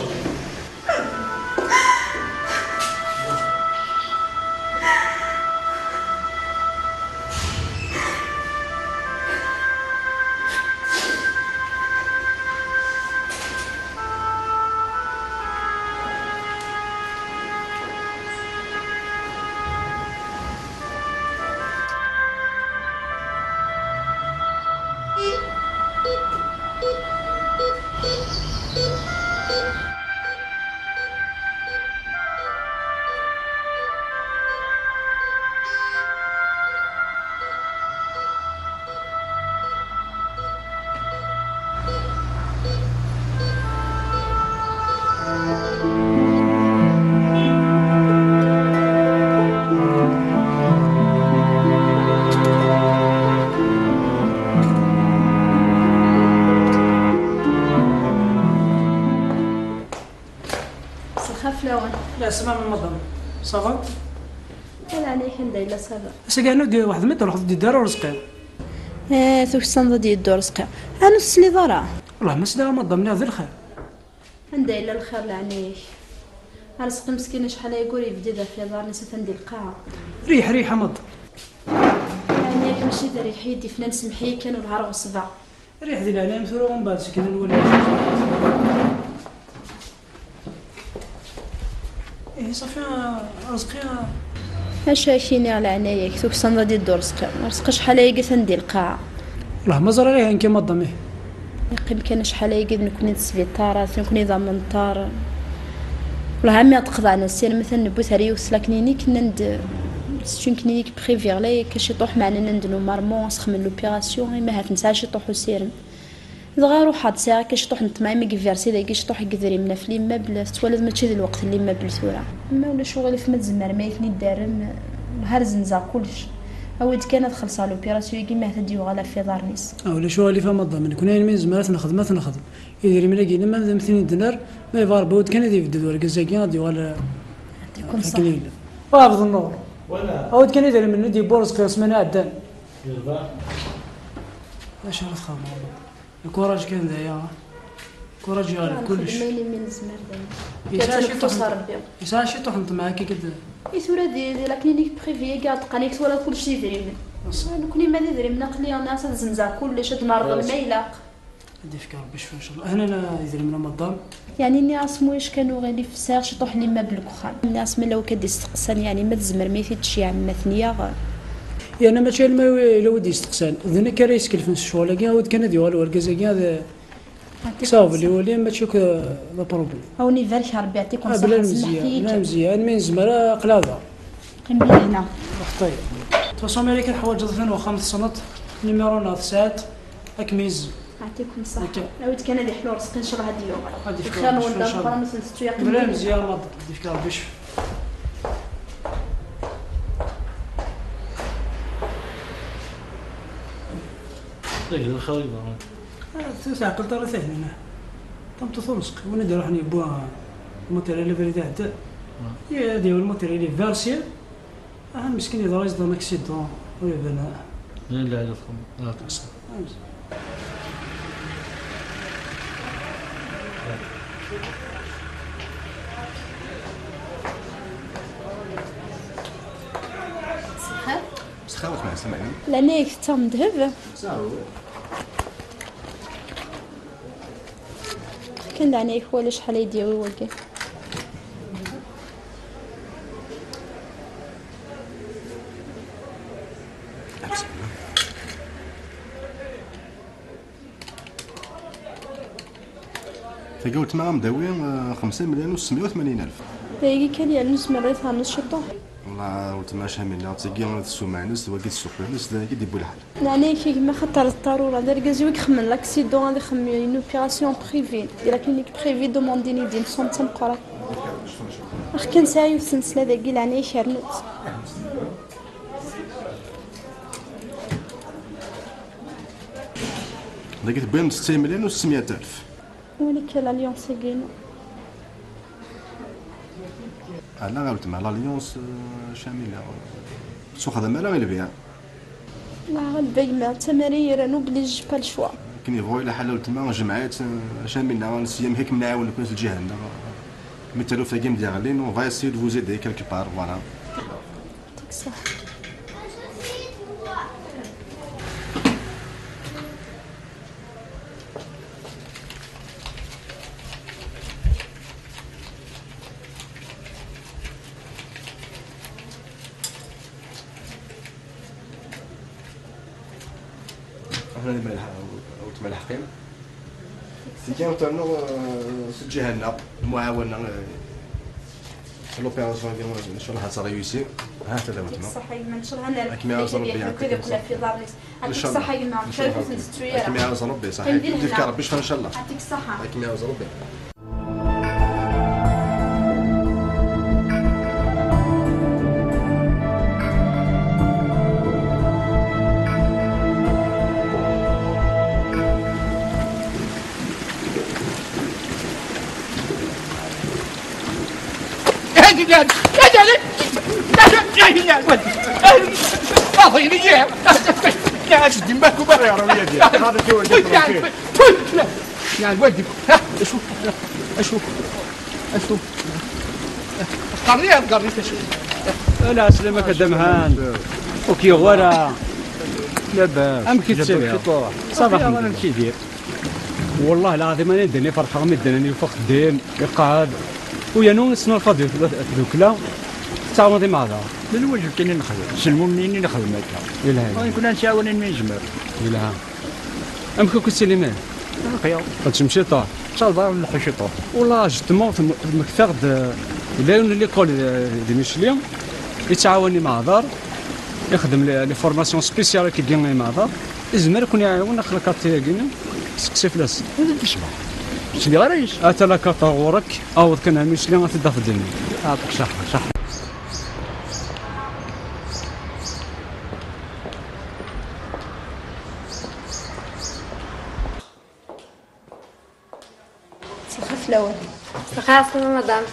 Ṣelxir fell-awen. Lɛeslama a madam. Ça va? Ala, ɛni anda yella ça va? Ass-agi ɛni ur d-, weḥd-m i d-truḥeḍ, ur d-yeddi ara Urezqi? Eh, tuksaneḍ ad d-yeddu Urezqi. Ɛni ur tesliḍ ara? Wellah ma sliɣ a madam, niɣ d lxir. Anda yella lxir leɛnaya-k? Arezqi meskin acḥal ayagi ur yebdid ɣef yiḍarren-is, atan di lqaɛa. Riḥ, riḥ a madam. Leɛnaya-k mačči d rriḥ i d-ifnan, semmeḥ-iyi kan wellah ar ɣeṣbeɣ. Riḥ di leɛnaya-m tura, umbeɛd seg-a nwali. Ihi ṣafi, a Rezqi. Acu ara k-iniɣ leɛnaya-k, tuksaneḍ ad d-yeddu Rezqi. Rezqi acḥal ayagi atan di lqaɛa. Lah, ma ẓriɣ ih, nekk maḍam ih. Yeqqim kan acḥal ayagi d nekkni d sbiṭarat, nekkni d amenṭar. Lah, ami ad qeḍɛen asirem, atan newwi-t ar yiwet la clinique, nnan-d, c'est une clinique privée, ɣlay akka ciṭuḥ, meɛna nnan-d normalement ad sxedmen l'opération, imi ahat nesɛa ciṭuḥ usirem. Dɣa ruḥeɣ-d, sɛiɣ akka ciṭuḥ n ṭṭmeɛ, imi deg versi dagi ciṭuḥ n yedrimen ɣef l'immeuble, tettwaliḍ mačči d lweqt n l'immeuble tura. Ma ulac uɣilif, ma tzemrem ad iyi-ten-id-terrem, har zenzeɣ kullec. Awi-d kan ad xellṣeɣ l'opération-agi, mi ahat ad d-yuɣal ɣef iḍarren-is. Ah, ulac uɣilif a maḍam, nekkni ayen mi nezmer ad t-nexdem, ad t-nexdem. Idrimen-agi, ma ad am-ten-id-nerr, ma yebɣa Rebbi, awi-d kan ad yebded urgaz-agi, ad yuɣal, eh, akken yella. Bab d nnur. Awi-d kan idrimen-nni d-yewwi Rezqi ssmana iɛeddan. Acu ara txedmeḍ? Lkuraǧ kan d aya. Lkuraǧ yeɣleb kullec. Nexdem ayen imi nezmer dayen. Yesɛa ciṭuḥ n, yesɛa ciṭuḥ n ṭṭmeɛ akka kan. I tura di, di la clinique privée-agi ad qqan-ak twalaḍ kullec s idrimen. Nekkni ma d idrimen aql-i nniɣ-as ad zenzeɣ kullec, ad d-nerḍel ma ilaq. Ad d-yefk Rebbi ccfa, incallah. Ahlan a idrimen a maḍam. Yeɛni nniɣ-as ma ulac kan uɣilif sɛiɣ ciṭuḥ n l'immeuble deg uxxam. Nniɣ-as ma lawk ad d-isteqsan, yeɛni ma tzemrem ad t-id-tceyyɛem ma ten-yaɣ. Yerna mačči alma yella wi d-yesteqsan. D nekk ara yeskelfen s ccɣel-agi, awi-d kan ad yuɣal urgaz-agi ad kkseɣ belli wali mačči akk d apṛublem. A wen-ibarek Rebbi, yeɛṭikum ṣṣeḥḥa, semmeḥt-iyi kan. Mezya, almi nezmer aql-aɣ da. Qqim di lehna. Xṭi. Tusum ila kan teḥwaǧeḍ atan wexxam tessneḍ, numiṛu-nneɣ tesɛiḍ, ad kem-yezzi. Yeɛṭikum ṣṣeḥḥa. Awi-d kan ad iḥlu Rezqi, incallah ad d-yuɣal. Ad d-yefk Rebbi ccfa, incallah. Lxir n Rebbi ad d-iqrem, ad tt-nettu yaqim. Mezya a maḍam, ad d-yefk Rebbi ccfa. Tagi d lxir i yeḍran. Ah, ur teɛqileḍ ara Tahinna. Tameṭṭut ur neṣq, win i d-iruḥen yewwa lmatéryal abrid iɛeddan. Ah. Ad yawi lmatéryal versi. Aha, meskin yeḍra-yas-d un accident, ur iban ara. Lalla, lalla, txem-, ah, teqsa. Ah, Msxir. Msxir, msxir. Lɛinayek tettaɣem ddheb? Kan lɛinayek, wala acḥal ay d-yawi wagi. Tagi weltma a m-d-tawi, eh, xemsa melyun u semya u tmanyin alef. Tagi kan yernu tzemreḍ ad ternuḍ ciṭuḥ? Wellah, weltma Camila, tagi d ssuma-ines, d wagi d ssuq-ines, d wagi d-yewwi lḥal. Lɛinayek a gma, xaṭer d ṭṭarura, d argaz-iw i ixemmen l'accident, ad ixemmem une opération privée. Di la clinique privée, demandin-iyi-d une somme d tameqqrant. Ax kan sɛiɣ yiwet n ssna dagi, lɛinayek rnu-tt. Dagi tewwim-d setta melyun u semya alef. Wali kan l'alliance-agi-inu. Ala a weltma, l'alliance, euh, Camila, ur tessexdam ara i lbiɛ. Lɛaɣ a gma, d tamara i yerran, obligé, pas le choix. Akken yebɣu yella lḥal a weltma, jemɛet, euh, Camila, nesya amek ad kem-nɛawen nekkni si lǧiha-nneɣ. Mi taluft-agi i m-d-yeɣlin, on va essayer de vous aider quelque part, voilà. Yeɛṭik ṣṣeḥḥa. Aḥna d imalḥ-, weltma Leḥqim. Tigi ternu, eh, s lǧiha-nneɣ, lmuɛawena, eh, l'opération-agi, inchallah ad tṛiyusi. Ha-t-a d weltma. Ṣṣeḥḥa a gma, inchallah ad nerbeḥ. Ad kem-iɛawez Rebbi, yeɛṭik ṣṣeḥḥa. Inchallah. Ṣṣeḥḥa a gma, ad kem-iɛawez Rebbi, ṣṣeḥḥa. Ad kem-yefk Rebbi ccfa, inchallah. Yeɛṭik ṣṣeḥḥa. Ad kem-iɛawez Rebbi. يا جلال، يا جلال، يا جلال، ودي. يا أخي، يا، يا أخي، دماغك وبرا يا ربي، يا جلال. هذا شو، شو، شو؟ يا الواد، ها، شوف، شوف، شوف. قرية، قرية، شوف. لا، سلامك، دمهان. اوكي، غورا. لاباس. أمك جابك تسمع. شطورة. صافي، أنا نمشي دير. والله العظيم أنا ندني فرحة، مدني يوفق الدين، يقعد. ويا نو نسنا الفاضي في الوكلة. تعاوني مع هذا. من الواجب كاين نخدم، شنو منين نخدم هكا؟ يلاه. كنا نساون من زمان. يلاه. Amek akk i tettili, mah? Aql-aɣ. Teččem ciṭuḥ? Ttaḍar nleḥḥu ciṭuḥ. Wala, justement, tem-, temmektaɣ-d, eh, yella yiwen n l'école, eh, di Micli, yettɛawan imeɛḍar, ixdem les, les formations spéciales akkagi i imeɛḍar. Izmer ad ken-iɛawen, ax la carte-agi-nni, seqsi fell-as. Ur d-tecbeḥ. Ur sliɣ ara yes. Ata la carte ɣur-k, aweḍ kan ar Micli, ad t-id-tafeḍ dinna. Ɛṭik, ṣaḥḥa, ṣaḥḥa. Ṣaḥḥa fell-awen. Ṣaḥḥa, ɛeslama madame.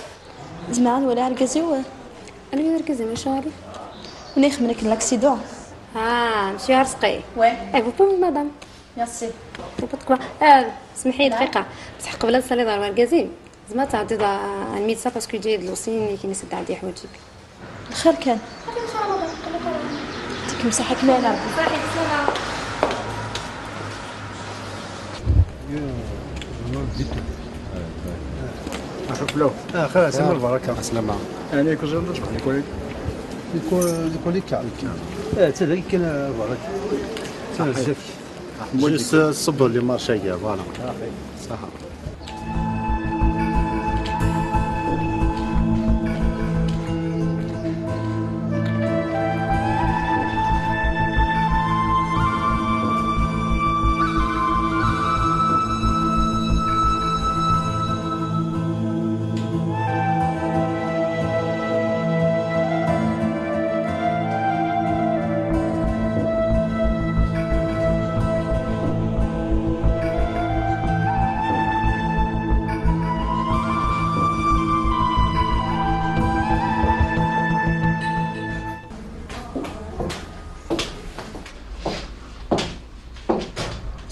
Zemreɣ ad waliɣ argaz-iw? Anwa argaz-im, acuɣer? Win ixedmen akken l'accident. Ah, monsieur Arezqi. Ouais. Eh, vous pouvez, madame. Merci. N'importe quoi. Ah, smeḥ-iyi dqiqa. Bṣeḥ qbel ad tsaliḍ ɣer wergaz-im, tzemreḍ ad tɛeddiḍ à un médecin parce que yeǧǧa-yi-d l'usine i kan ad ɛeddiɣ ḥwaǧ-ik. Lxir kan. Kem ṣaḥḥa-kem a Rebbi. Marḥuba fell-awen. Ah, xir, ɛeslama lbaraka. Ɛeslama. Ɛni, kuẓ-, kuẓ-, likuli-, likuli-ka. Eh, d tadagi kan, eh, lbaraka. Ttazak. Juste, eh, ṣṣubbu li marché-agi, voilà. Ṣaḥḥa.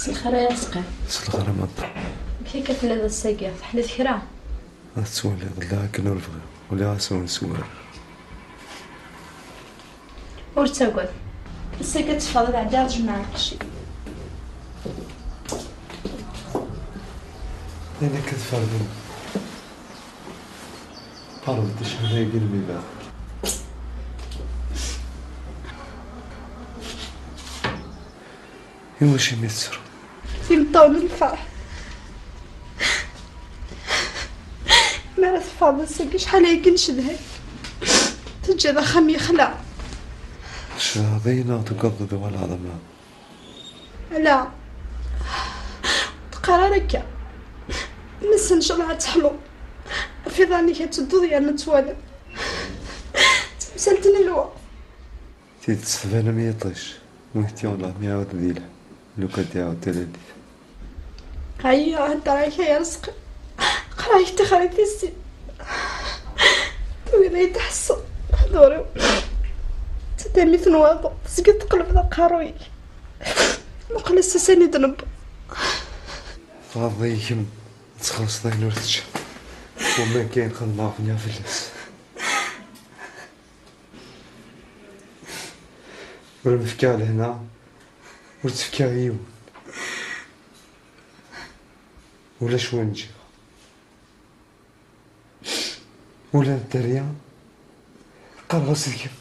Mselxir a Arezqi. Mselxir a Maṭa. Amek akka telliḍ ass-agi? Teḥliḍ kra? Ad twaliḍ, lliɣ akken ur bɣiɣ, uliɣ-asen s wur. Ur ttagad. Ass-agi ad teffɣeḍ ad ɛeddiɣ ad jemɛeɣ kečči. Ayen akka tfernem. Qerreb-d acḥal-agi lbiba. Iwacu mi tettru? Timeṭṭawen n lferḥ. Mi ara teffɣeḍ ass-agi, acḥal ayagi ncedha-k. Teǧǧiḍ axxam yexla. Tcedhaḍ-iyi neɣ tugadeḍ ad uɣaleɣ d amnaḍ? Ala. Teqqar ara akka. Massa ncallah ad teḥluḍ. Ɣef iḍarren-ik ad tedduḍ yerna ad twaliḍ. D tamsalt n lweqt. Tidet tban am yiṭij, win t-yuɣen mi iɛawed ad yelḥu, lukan d-iɛawed talalit. Ɛyiɣ, heddreɣ-ak ay Arezqi. Qqareɣ-ak tixri tissin. Tugiḍ ad yi-tḥesseḍ. Ḥḍur-iw. D tadamit n waḍu, tezgiḍ tqellbeḍ aqerruy-ik. Muqel ass-a sani d-newweḍ. Tɣaḍeḍ-iyi kemm, ad txellṣeḍ ayen ur teččiḍ. Wamma kan xedmeɣ bniɣ fell-as. Ur m-fkiɣ lehna, ur tt-fkiɣ i yiwen. Ulac win ǧǧiɣ. Ula d dderya, qqareɣ-as d kemm.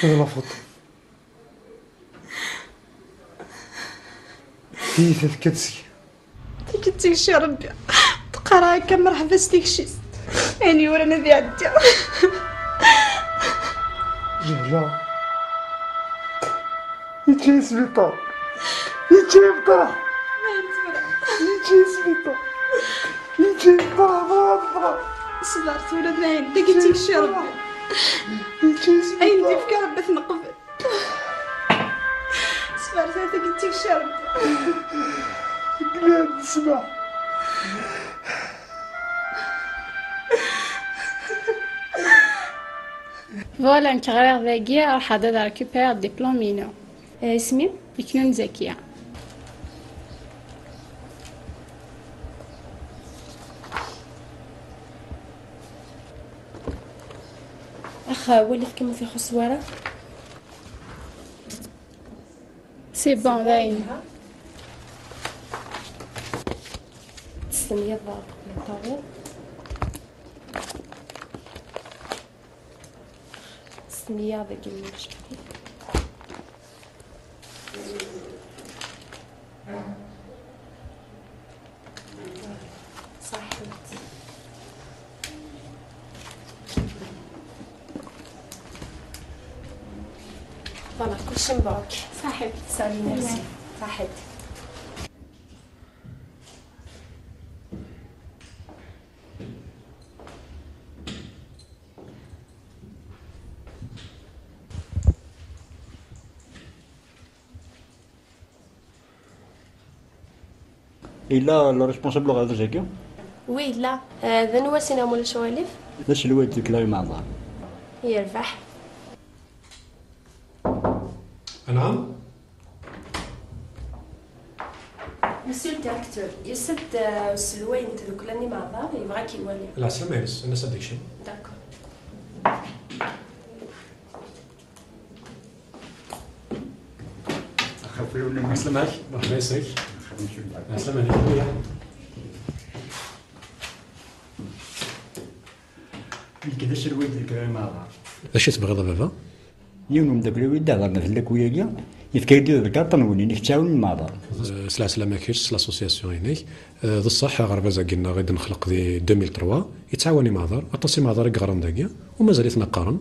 D lafeṭ. Tiyita tekka-d seg-i. Tikkelt tigci Rebbi. Teqqar-aɣ akka mreḥba s tikci-s. Ayen yuran ad iɛeddi. Jehla. Yečča-yi sbiṭar. Yečča-yi beṭraḥ. Yečča-yi sbiṭar. Yečča-yi beṭraḥ, beṭraḥ, beṭraḥ. Ṣber tura dayen. Tikkelt tigci Rebbi. Yečča-yi sbiṭar. Ayen d-ifka Rebbi ad t-neqbel. Sfertet-agi d tikcert. Glan ssmaḥ. Voilà, nekk ɣriɣ dagi, ruḥeɣ ad récupérer diplôme-inu. Eh, isem-im? Iknun Zakiya. Ax, walit kan ma t-ixuṣṣ wara. C'est bon, dayen. Testenyaḍ qbel ad tawiḍ. Testenyaḍ deg lmecḥi. Voilà, كلشي مبروك. صحيت. سالي، merci. صحيت. Yella le responsable n uɣerbaz-agi? Oui, yella. Ah, d anwa, sin-a ma ulac aɣilif? D aselway deg Lawi Meɛḍar. Yerbeḥ. Anɛam? Monsieur le directeur, yusa-d, ah, uselway n tdukla n Imeɛḍar, yebɣa ad k-iwali. Lɛeslama-ines, ini-as ad d-ikcem. D'accord. Axafi wala. Ɛeslama-k, merḥba yes-k. Ɛeslama-k, mliḥ. Nekk d aselway deg Lawi Meɛḍar. D acu i tebɣiḍ a baba? Yiwen umeddakel-iw i d-ihedren ɣef llakuyagi, yefka-yi-d yiwet lkarṭa-nwen, inek ttɛawanen Imeɛḍar. Eh, s lɛeslama-k, s l'association-inek. Eh, d ṣṣeḥ, aɣerbaz-agi-nneɣ i d-nexleq di deux mille trois, yettɛawan Imeɛḍar. Aṭas Imeɛḍar i yeɣran dagi, u mazal-iten qqaren.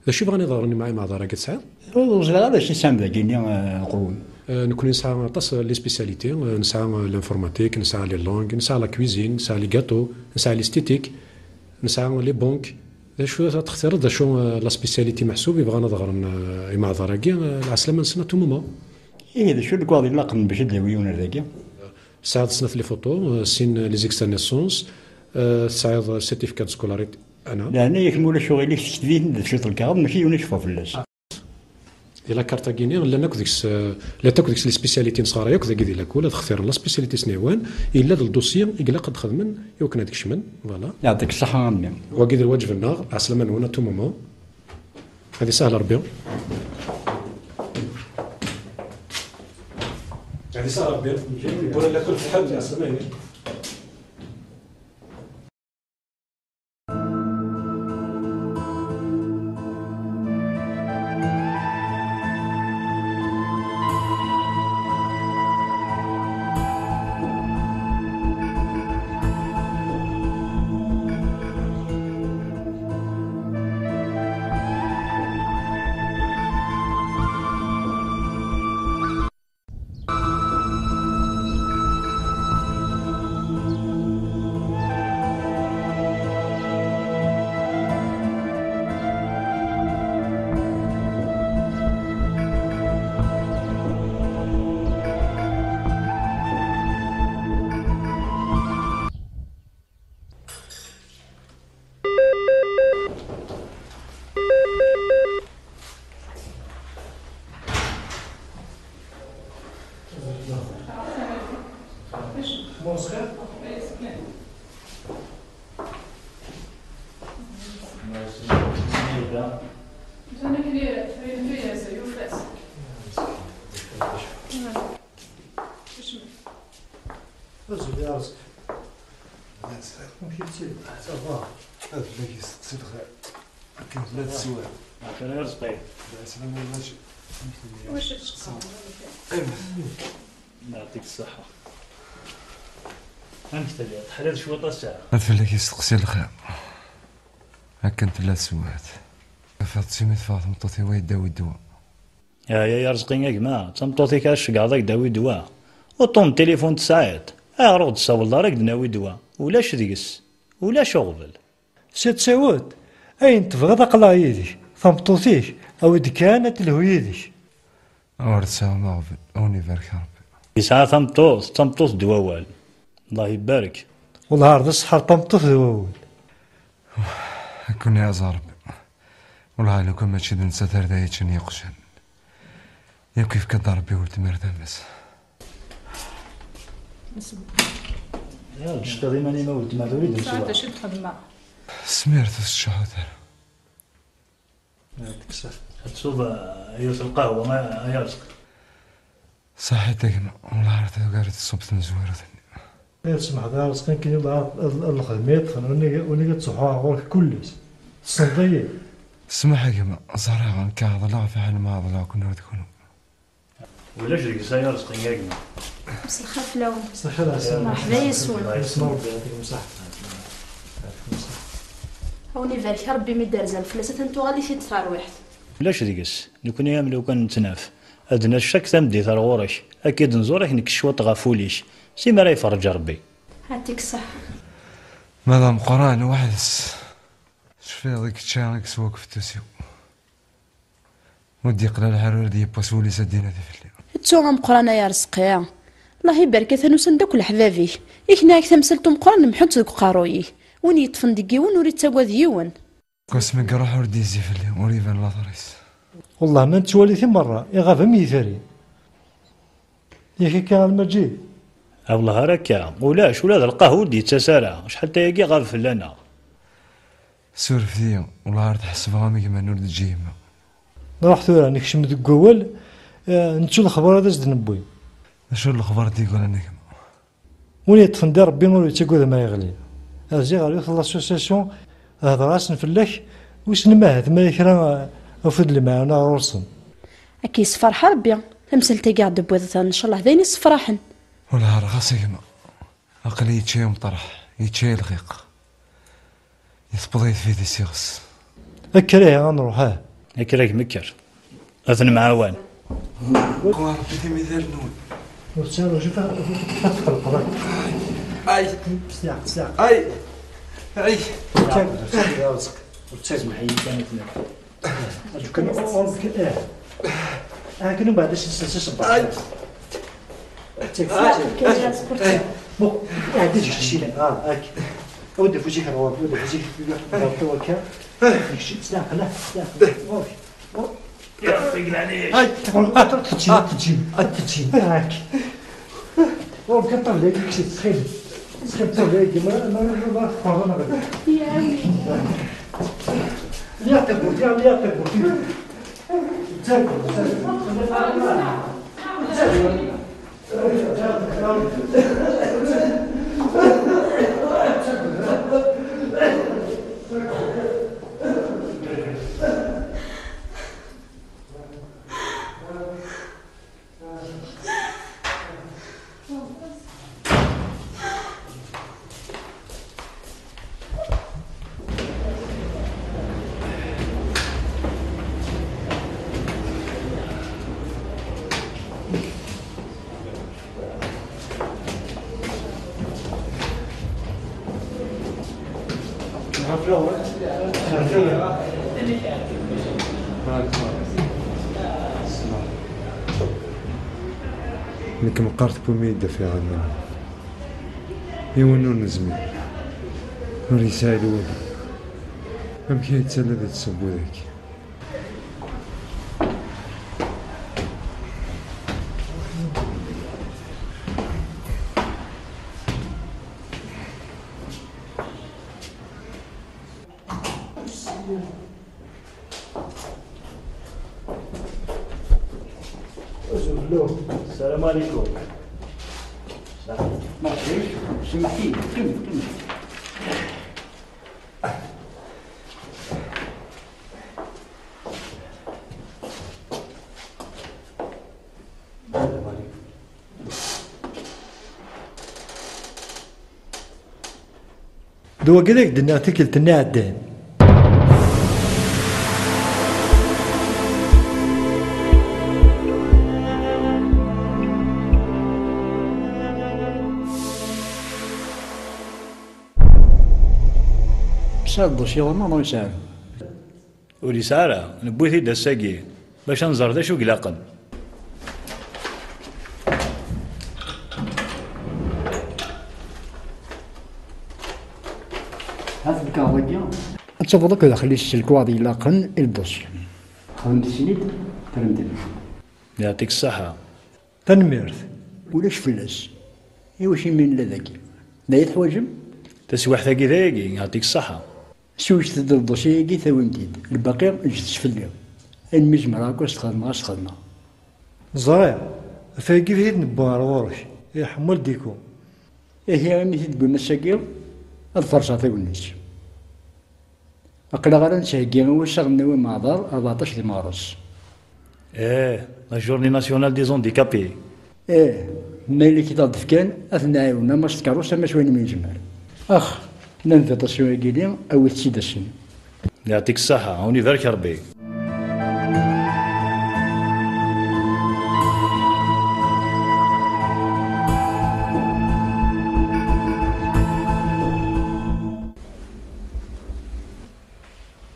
D acu i bɣan ad ɣren Imeɛḍar-agi tesɛiḍ? Ur ẓriɣ ara acu i tesɛam dagi-nni, eh, uqewwem. Eh, nekkni nesɛa aṭas les spécialités, eh, nesɛa, eh, l'informatique, nesɛa les langues, nesɛa la cuisine, nesɛa les gâteaux, nesɛa l'esthétique, nesɛa les banques. D acu ad textireḍ, d acu, eh, la spécialité meḥsub i bɣan ad ɣren, eh, Imeɛḍar-agi, eh, lɛeslama-nsen à tout moment. Ihi d acu i lekwaɣeḍ ilaqen bac ad d-yawi yiwen ar dagi? Tesɛiḍ snat les photos, eh, sin les extraits de naissance, eh, tesɛiḍ certificat de scolarité, ana. Leɛnaya-k, ma ulac uɣilif, tekteb-iten-d d cwiṭ lkaɣeḍ, mačči yiwen ad yeffeɣ fell-as. Di la carte-agi-nni, llan akk deg-s, eh, llant akk deg-s les spécialités n sɣara yakk dagi di lakul, ad xtiren la spécialité s-nni yella d ldossier i ilaq ad xedmen i wakken ad kecmen, voilà. Yeɛṭik ṣṣeḥḥa a mmi. Wagi d lwaǧeb-nneɣ, ɛeslama-nwen à tout moment. Ad isahel Rebbi. Ad isahel Rebbi. Wala lakul tḥal, ɛeslama-nwen. Azul ya Rezqi. Amek i tt-id? Ça va. Ad fell-ak yesteqsi lxir. Akken tella teswiɛt. Akken a Rezqi. Lɛeslama ulac. Wacu tettqeṣṣreḍ? Qqimet. Yeɛṭik ṣṣeḥḥa. Amek telliḍ? Teḥliḍ cwiṭ ass-a? Ad fell-ak yesteqsi lxir. Akken tella teswiɛt. Tufiḍ-tt imi teffeɣ tmeṭṭut-iw ad yi-d-tawi ddwa. Aya ya Rezqi a gma, d tameṭṭut-ik ara tceggɛeḍ ad k-d-tawi ddwa. Uṭṭun n tilifun tesɛiḍ? Ayɣer ur ɣ-d-tessawleḍ ara ad k-d-nawi ddwa? Ulac deg-s. Ulac uɣbel. Si tsiwet, ayen tebɣiḍ aql-aɣ yid-k. Tameṭṭut-ik, awi-d kan ad telhu yid-k. Ur tesɛum aɣbel, a wen-ibarek Rebbi. Yesɛa tameṭṭut, d tameṭṭut d wawal. Allah ibarek. Wellah ar d ṣṣeḥ ar tameṭṭut d wawal. Ad ken-iɛaẓ Rebbi. Wellah lukan mačči d nettat ar d ay yeččan yeqjan. Yakk yefka-d Rebbi weltma ar tama-s. Ur d-tecqiḍ iman-im a weltma, tura i d-neswa. Tesɛiḍ d acu i d-xedmeɣ. Smir, ur teččaḥut ara. Ad tekseḍ. Ad tesweḍ, ah, yiwet n lqahwa, a, a Rezqi. Ṣaḥit a gma, wellah ar tugar tṣubt tmezwarut-nni. Ay tsemḥeḍ a Rezqi, nekkini wellah ar, ar, ar lxedma yeṭṭfen, unig, unig ad ttruḥuɣ ɣur-k kullis. Tessneḍ-iyi. Smaḥ a gma, ẓriɣ nekk ɛeḍleɣ fiḥel ma ɛeḍleɣ-ken ur d kunwi. Ulac deg-s a Rezqi a gma. Mselxir fell-awen. Mselxir a Ḥsen. Merḥba yes-wen. Yesma Rebbi, yɛṭikum ṣṣeḥḥa. Yɛṭikum ṣṣeḥḥa. A wen-ibarek Rebbi mi d-terzam fell-as, atan tuɣal-it-id terwiḥt. Ulac deg-s. Nekkni am lukan nettnaf. Ad d-nas cak tameddit ar ɣur-k. Ad k-id-nẓur akken nekk cwiṭ ɣef wul-ik. Si mi ara iferreǧ Rebbi. Ɛṭik ṣṣeḥḥa. Ma d ameqqran weḥd-s. Tecfiḍ i yečča i yeswa deg ufettus-iw. Ur d-yeqla lḥal ur d-yewwas wul-is ad d-inadi fell-i. Ttu ameqqran ay Arezqi. Allah ibarek, atan usan-d akk leḥbab-ik. Ikna-ak tamsalt umeqqran lemḥu-tt deg uqerruy-ik. Win yeṭṭfen deg yiwen ur ittagad yiwen. Deg wasmi i iruḥ ur d-yezzi fell-i, ur iban later-is. Wellah ma nettwali-t i merra, iɣab am yitri. Yak akka a Lmaǧid? A wellah ar akka, ulac, ula d lqahwa ur d-yettas ara, acḥal tayagi ɣab fell-aneɣ. Surfet-iyi, wellah ar t-ḥesbeɣ am gma-n ur d-teǧǧi yemma. Nruḥ tura, nekcem deg wawal, eh, nettu lexbar ad as-d-newwi. D acu n lexbar d-yeggran a gma? Win yeṭṭfen di Rebbi ur yettagad ma yeɣli. Rziɣ ɣer yiwet n l'association, hedreɣ-asen fell-ak, wissen ma ahat ma kra, eh, afud lemɛawna ɣur-sen. Ad k-yessefreḥ Rebbi, tamsalt-agi i ɣ-d-tewwiḍ, ncallah d ayen yessefraḥen. Wellah rxas a gma. Aql-i yečča-yi umeṭreḥ, yečča-yi lxiq. Tewweḍ-iyi tfidi s iɣes. Kker ihi ad nruḥ, ah. Kker a gma kker. Ad nemɛawan. Rebbi timidal-nwen. Ur ttaraǧu, ad tqelqeḍ. Ay. Sliɣ, sliɣ. Ay. Ay. Ur ttagad, ur ttagad, ur ttagad. Ur ttagad. Acu kan, ur, ur, eh. Ah, kan, umbeɛd, s, s, s, s, ay. Tek, tek. Bon, ah, déjà, je suis là. Ah, ok. Au début, j'ai fait, au début, j'ai fait, au début, j'ai fait. Tek, tek, tek, tek. Bon. Bon. Ay, ur, ah, ur teǧǧim, ur teǧǧim, ur teǧǧim. Ah, ok. Ur, kan ṭṭabla-agi, ttxil. Ttxil, ṭṭabla-agi, ma, ma, ma, ma tqerrem ɣer. Liɣ tawwurt, liɣ, liɣ tawwurt. Nekk meqqar tewwim-iyi-d afeɣ iman. Yiwen ur nezmir, ur yesɛi lwali. Amek ay yettali di tṣebbuḍt-agi? السلام عليكم. مرحبا. سمحتي، كمل، كمل. D wagi i ak-d-nniɣ tikkelt-nni iɛeddan. Tesɛiḍ dossier-nneɣ neɣ ur yesɛi? Ur yesɛi ara, newwi-t-id ass-agi, bac ad nẓer d acu i ilaqen. Ad tbekkreḍ dagi. Ad tafeḍ akk daxel-is lekwaɣeḍ ilaqen i ldossier. Xedmet-iten-id, terremt-d. Yeɛṭik ṣṣeḥḥa. Tanemmirt. Ulac fell-as. Iwacu imi nella dagi? D aya teḥwaǧem? Taswiḥt-agi d ayagi, yeɛṭik ṣṣeḥḥa. Swejdet-d ldossier-agi, tawim-t-id. Lbaqi, ǧǧet-t fell-i. Ayen mi zemreɣ akk ad s-t-xedmeɣ, ad s-t-xedmeɣ. Ẓriɣ. Ɣef wayagi i t-id-newwi ar ɣur-k. Iḥemmel Diku. Ihi, imi t-id-tewwim ass-agi, ad ferṣeɣ tagnit. Aql-aɣ ara nettheggi i wassaɣ-nni win meɛḍar, rbeɛṭac di meɣres. Eh, la journée nationale des handicapés. Eh, ma yella kit aɣ-d-fkan, ad t-nɛiwen, ama s tkeṛṛust, ama s wayen mi nezmer. Ax, ma invitation-agi-ni, awit-tt-id ass-n. Yeɛṭik ṣṣeḥḥa, a wen-ibarek Rebbi.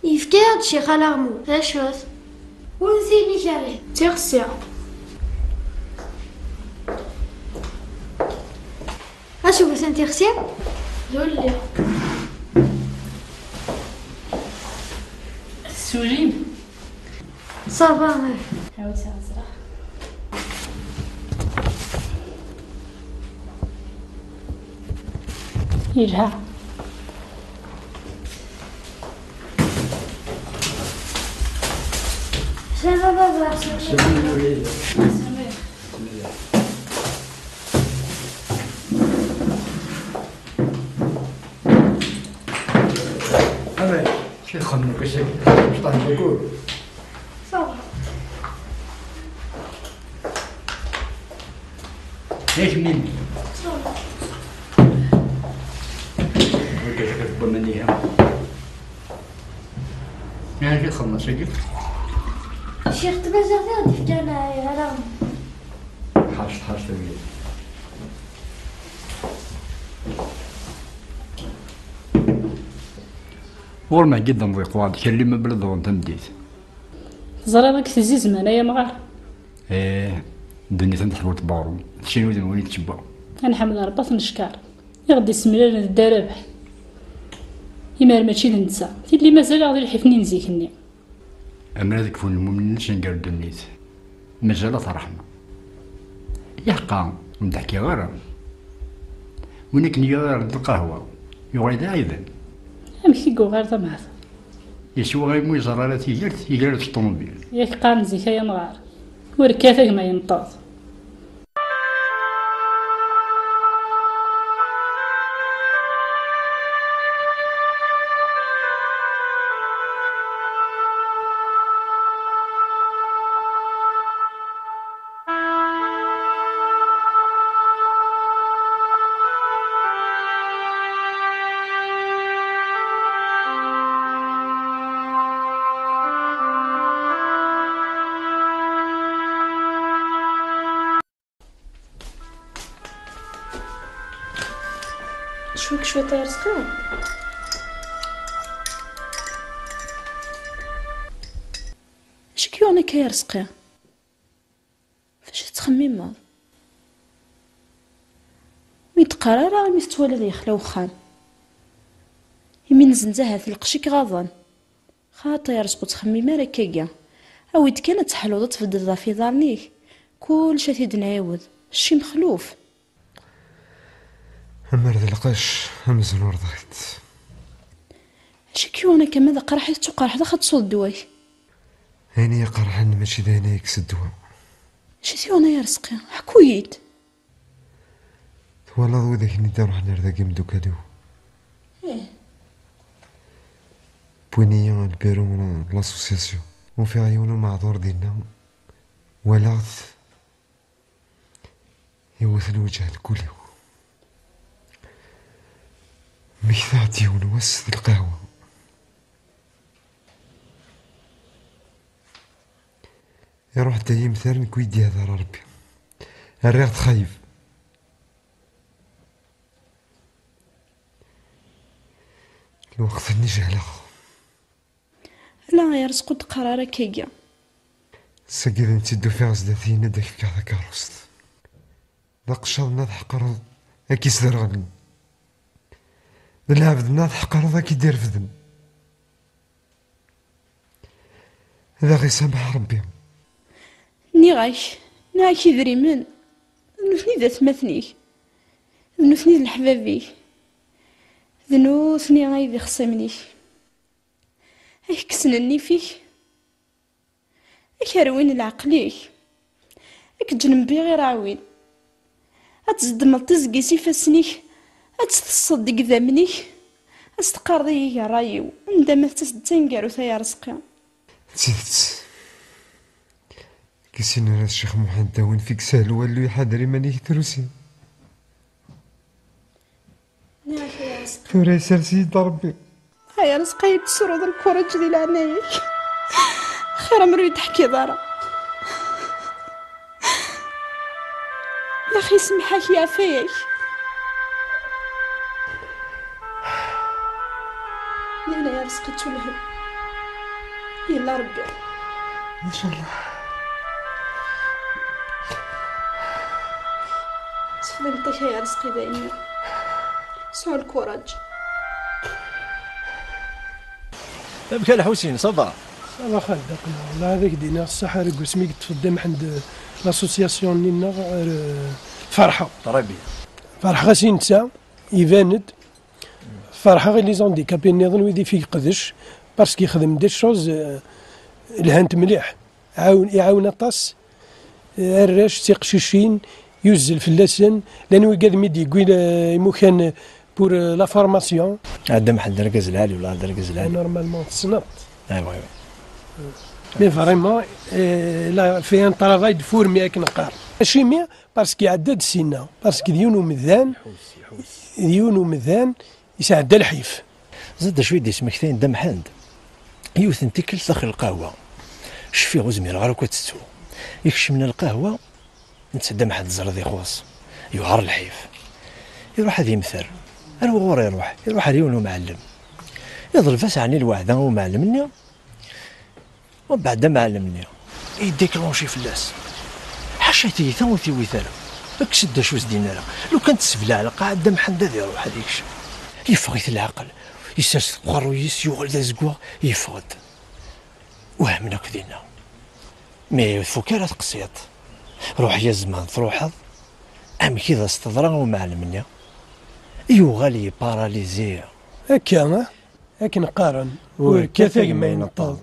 Yefka-yaɣ-d ccix alaɣmu, d acu-t? Ur tin ikerri. D tixsi. Acu-ten tixsi? D ulli. Tessulim? Ça va, ouais. Ɛawed s-ɛeẓreɣ. Yelha. Ça va, baba. Amek, acu txemmem akka seg mecṭaḥ n wayyur? Ça va. Yak mimi. Ça va. Ur k-cfiɣ deg waman-iha. Amek i txedmeḍ ass-agi? Ccix tmaziɣt i ɣ-d-ifkan ara. Ḥaṛec, ḥaṛec tabyirt. Ɣur-m ɛeggi d amḍiq, ɣur-d kelli mebla d-ɣur-n tameddit. Teẓriḍ amek tezzi zzman ay amɣar? Eh, ddunit am teḥbult n weɣrum, tcin udem win i tcebba. Ad nḥemd Ṛebbi ad t-neckeṛ, i ɣ-d-issemlalen d Dda Rabeḥ. Imar mačči d netta, tilli mazal-aɣ di lḥif-nni n zik-nni. Ammer ad kfun lmumnin cengar ddunit, mazal-at ṛṛeḥma. Iḥeqqa, ur m-d-ḥkiɣ ara. Win akken yuɣal ɣer lqahwa, yuɣal d aɛiban. Amek i yuɣal d ameɛṭub? Yeswa imi ur yeẓri ara tigert, yegrar-d s ṭumubil. Yak qqaren zik ay amɣar, ur kkat a gma yenṭeḍ. Cwiṭ cwiṭ ay Arezqi. Acu k-yuɣen akka ay Arezqi? F acu tettxemmimeḍ? Ur yi-d-qqar ara imi tettwaliḍ yexla uxxam. Imi nezzenz ahat lqecc i k-ɣaḍen. Xaṭi, ay Arezqi, ur ttxemmim ara akkagi. Awi-d kan ad teḥluḍ, ad tbeddleḍ ɣef yiḍarren-ik. Kullec ad t-id-nɛiwed. Cci mexluf. Amer d lqecc, amzun ur ḍɣit. Acu k-yuɣen akka ma d aqraḥ i tettuqerḥeḍ, ax ad tesweḍ ddwa-k? Ayen i yi-qerḥen mačči d ayen ay yekkes ddwa. Acu t-yuɣen ay Arezqi? Ḥku-yi-d. Twalaḍ widak-nni d-iruḥen ar dagi imeddukal-iw? Ih. Wwin-iyi ɣer lbiru n l'association. Ufiɣ yiwen umeɛḍur dinna. Walaɣ-t iwet lweǧh deg wul-iw. Mmektaɣ-d yiwen wass d lqahwa. Iruḥ-d ay imtar, nekk ur yi-d-ihder Rebbi. Rriɣ-d xayeb. Lweqt-nni jehleɣ. Ala ay Arezqi, ur d-qqar ara akkagi. Sagi d netta i d-ufiɣ zdat-i, yenna-d ad k-fkeɣ takeṛṛust. D aqeccaḍ-nni ad tḥeqreḍ ad k-isderɣlen. D lɛebd-nni ad tḥeqreḍ ad k-id-irefden. Ad aɣ-isameḥ Rebbi. Nniɣ-ak, nniɣ-ak idrimen, d nutni i d atmaten-ik, d nutni i d leḥbab-ik, d nutni ay d ixṣimen-ik. Ad k-kksen nnif-ik, ad k-rwin leɛqel-ik, ad k-ǧǧen mbiɣ iṛaɛwin. Ad tzeddmeḍ tiẓgi s ifassen-ik, ad tt-tesseḍ deg idammen-ik, ad s-teqqareḍ: "Ihi ṛṛay-iw, anda ma tettas-d d taneggarut ay Arezqi." D tidet. Deg sin ara Ccix Muḥend Dawin fik sehel wallu, iḥader iman-ik trusi. Nniɣ-ak ay Arezqi. Tura isers-iyi-d Rebbi. Ay Arezqi, ay d-tesruḍ lkuṛaǧ di leɛnaya-k. Ax, Ara mru i d-teḥkiḍ ara. Yaxi semḥ-ak, yeɛfa-yak. Yella ya Rezqi, ttwelhem. Yella Rebbi. Incallah. Seflent-ak ay Rezqi dayen. Sɛu lkuraǧ. Amek a Lḥusin, ça va? Ça va xaled, aql-aɣ. La, ad ak-d-iniɣ ṣṣeḥ, ar deg wasmi i yeṭṭef Dda Mḥend, euh, l'association-nni-nneɣ, ar, euh, ferḥeɣ. Très bien. Ferḥeɣ-as i netta, iban-d. Ferḥeɣ i les handicapés nniḍen, wid i f-iqdec, parce que yexdem des choses, euh, lhant mliḥ. Ɛawen, iɛawen aṭas, euh, arrac, tiqcicin, yuzzel fell-asen, llan wigad mi d-yewwi, euh, imukan pour, euh, la formation. Dda Mḥend d argaz lɛali, wala d argaz lɛali. Normalement, tessneḍ-t. Ah, oui, oui. Mais vraiment, euh, il a fait un travail de fourmi, akken qqar. Acimi? Parce que iɛedda-d sinna, parce que d yiwen umdan, d yiwen umdan yesɛedda lḥif. Ẓid d acu i d-ismektayen Dda Mḥend? Yiwet n tikkelt daxel lqahwa. Cfiɣ ur zmireɣ ara akk ad tettu. Ikcem lqahwa, netta Dda Mḥend ẓriḍ ixuṣ. Yuɛer lḥif. Iruḥ ad yemter. Ar wuɣur iruḥ? Iruḥ ar yiwen umɛellem. Iḍleb-as ɛni lweɛda i umɛellem-nni? Mbeɛd amɛellem-nni idéclenché fell-as. Ḥaca tiyita ur t-iwit ara. Kkes-d d acu s-d-yenna ara. Lukan tessebleɛ lqaɛa, Dda Mḥend ad iruḥ ad ikcem. Yeffeɣ-it leɛqel. Yessers-d aqerruy-is, yuɣal d azeggaɣ, yeffeɣ-d. Wehmen akk dinna. Mi ur tfuk ara teqsiṭ. Ruḥ ya zzman truḥeḍ. Amek i d as-teḍra i umɛellem-nni? Yuɣal yeparalizi. Akka, akken qqaren, ur kkat a gma ineṭṭeḍ.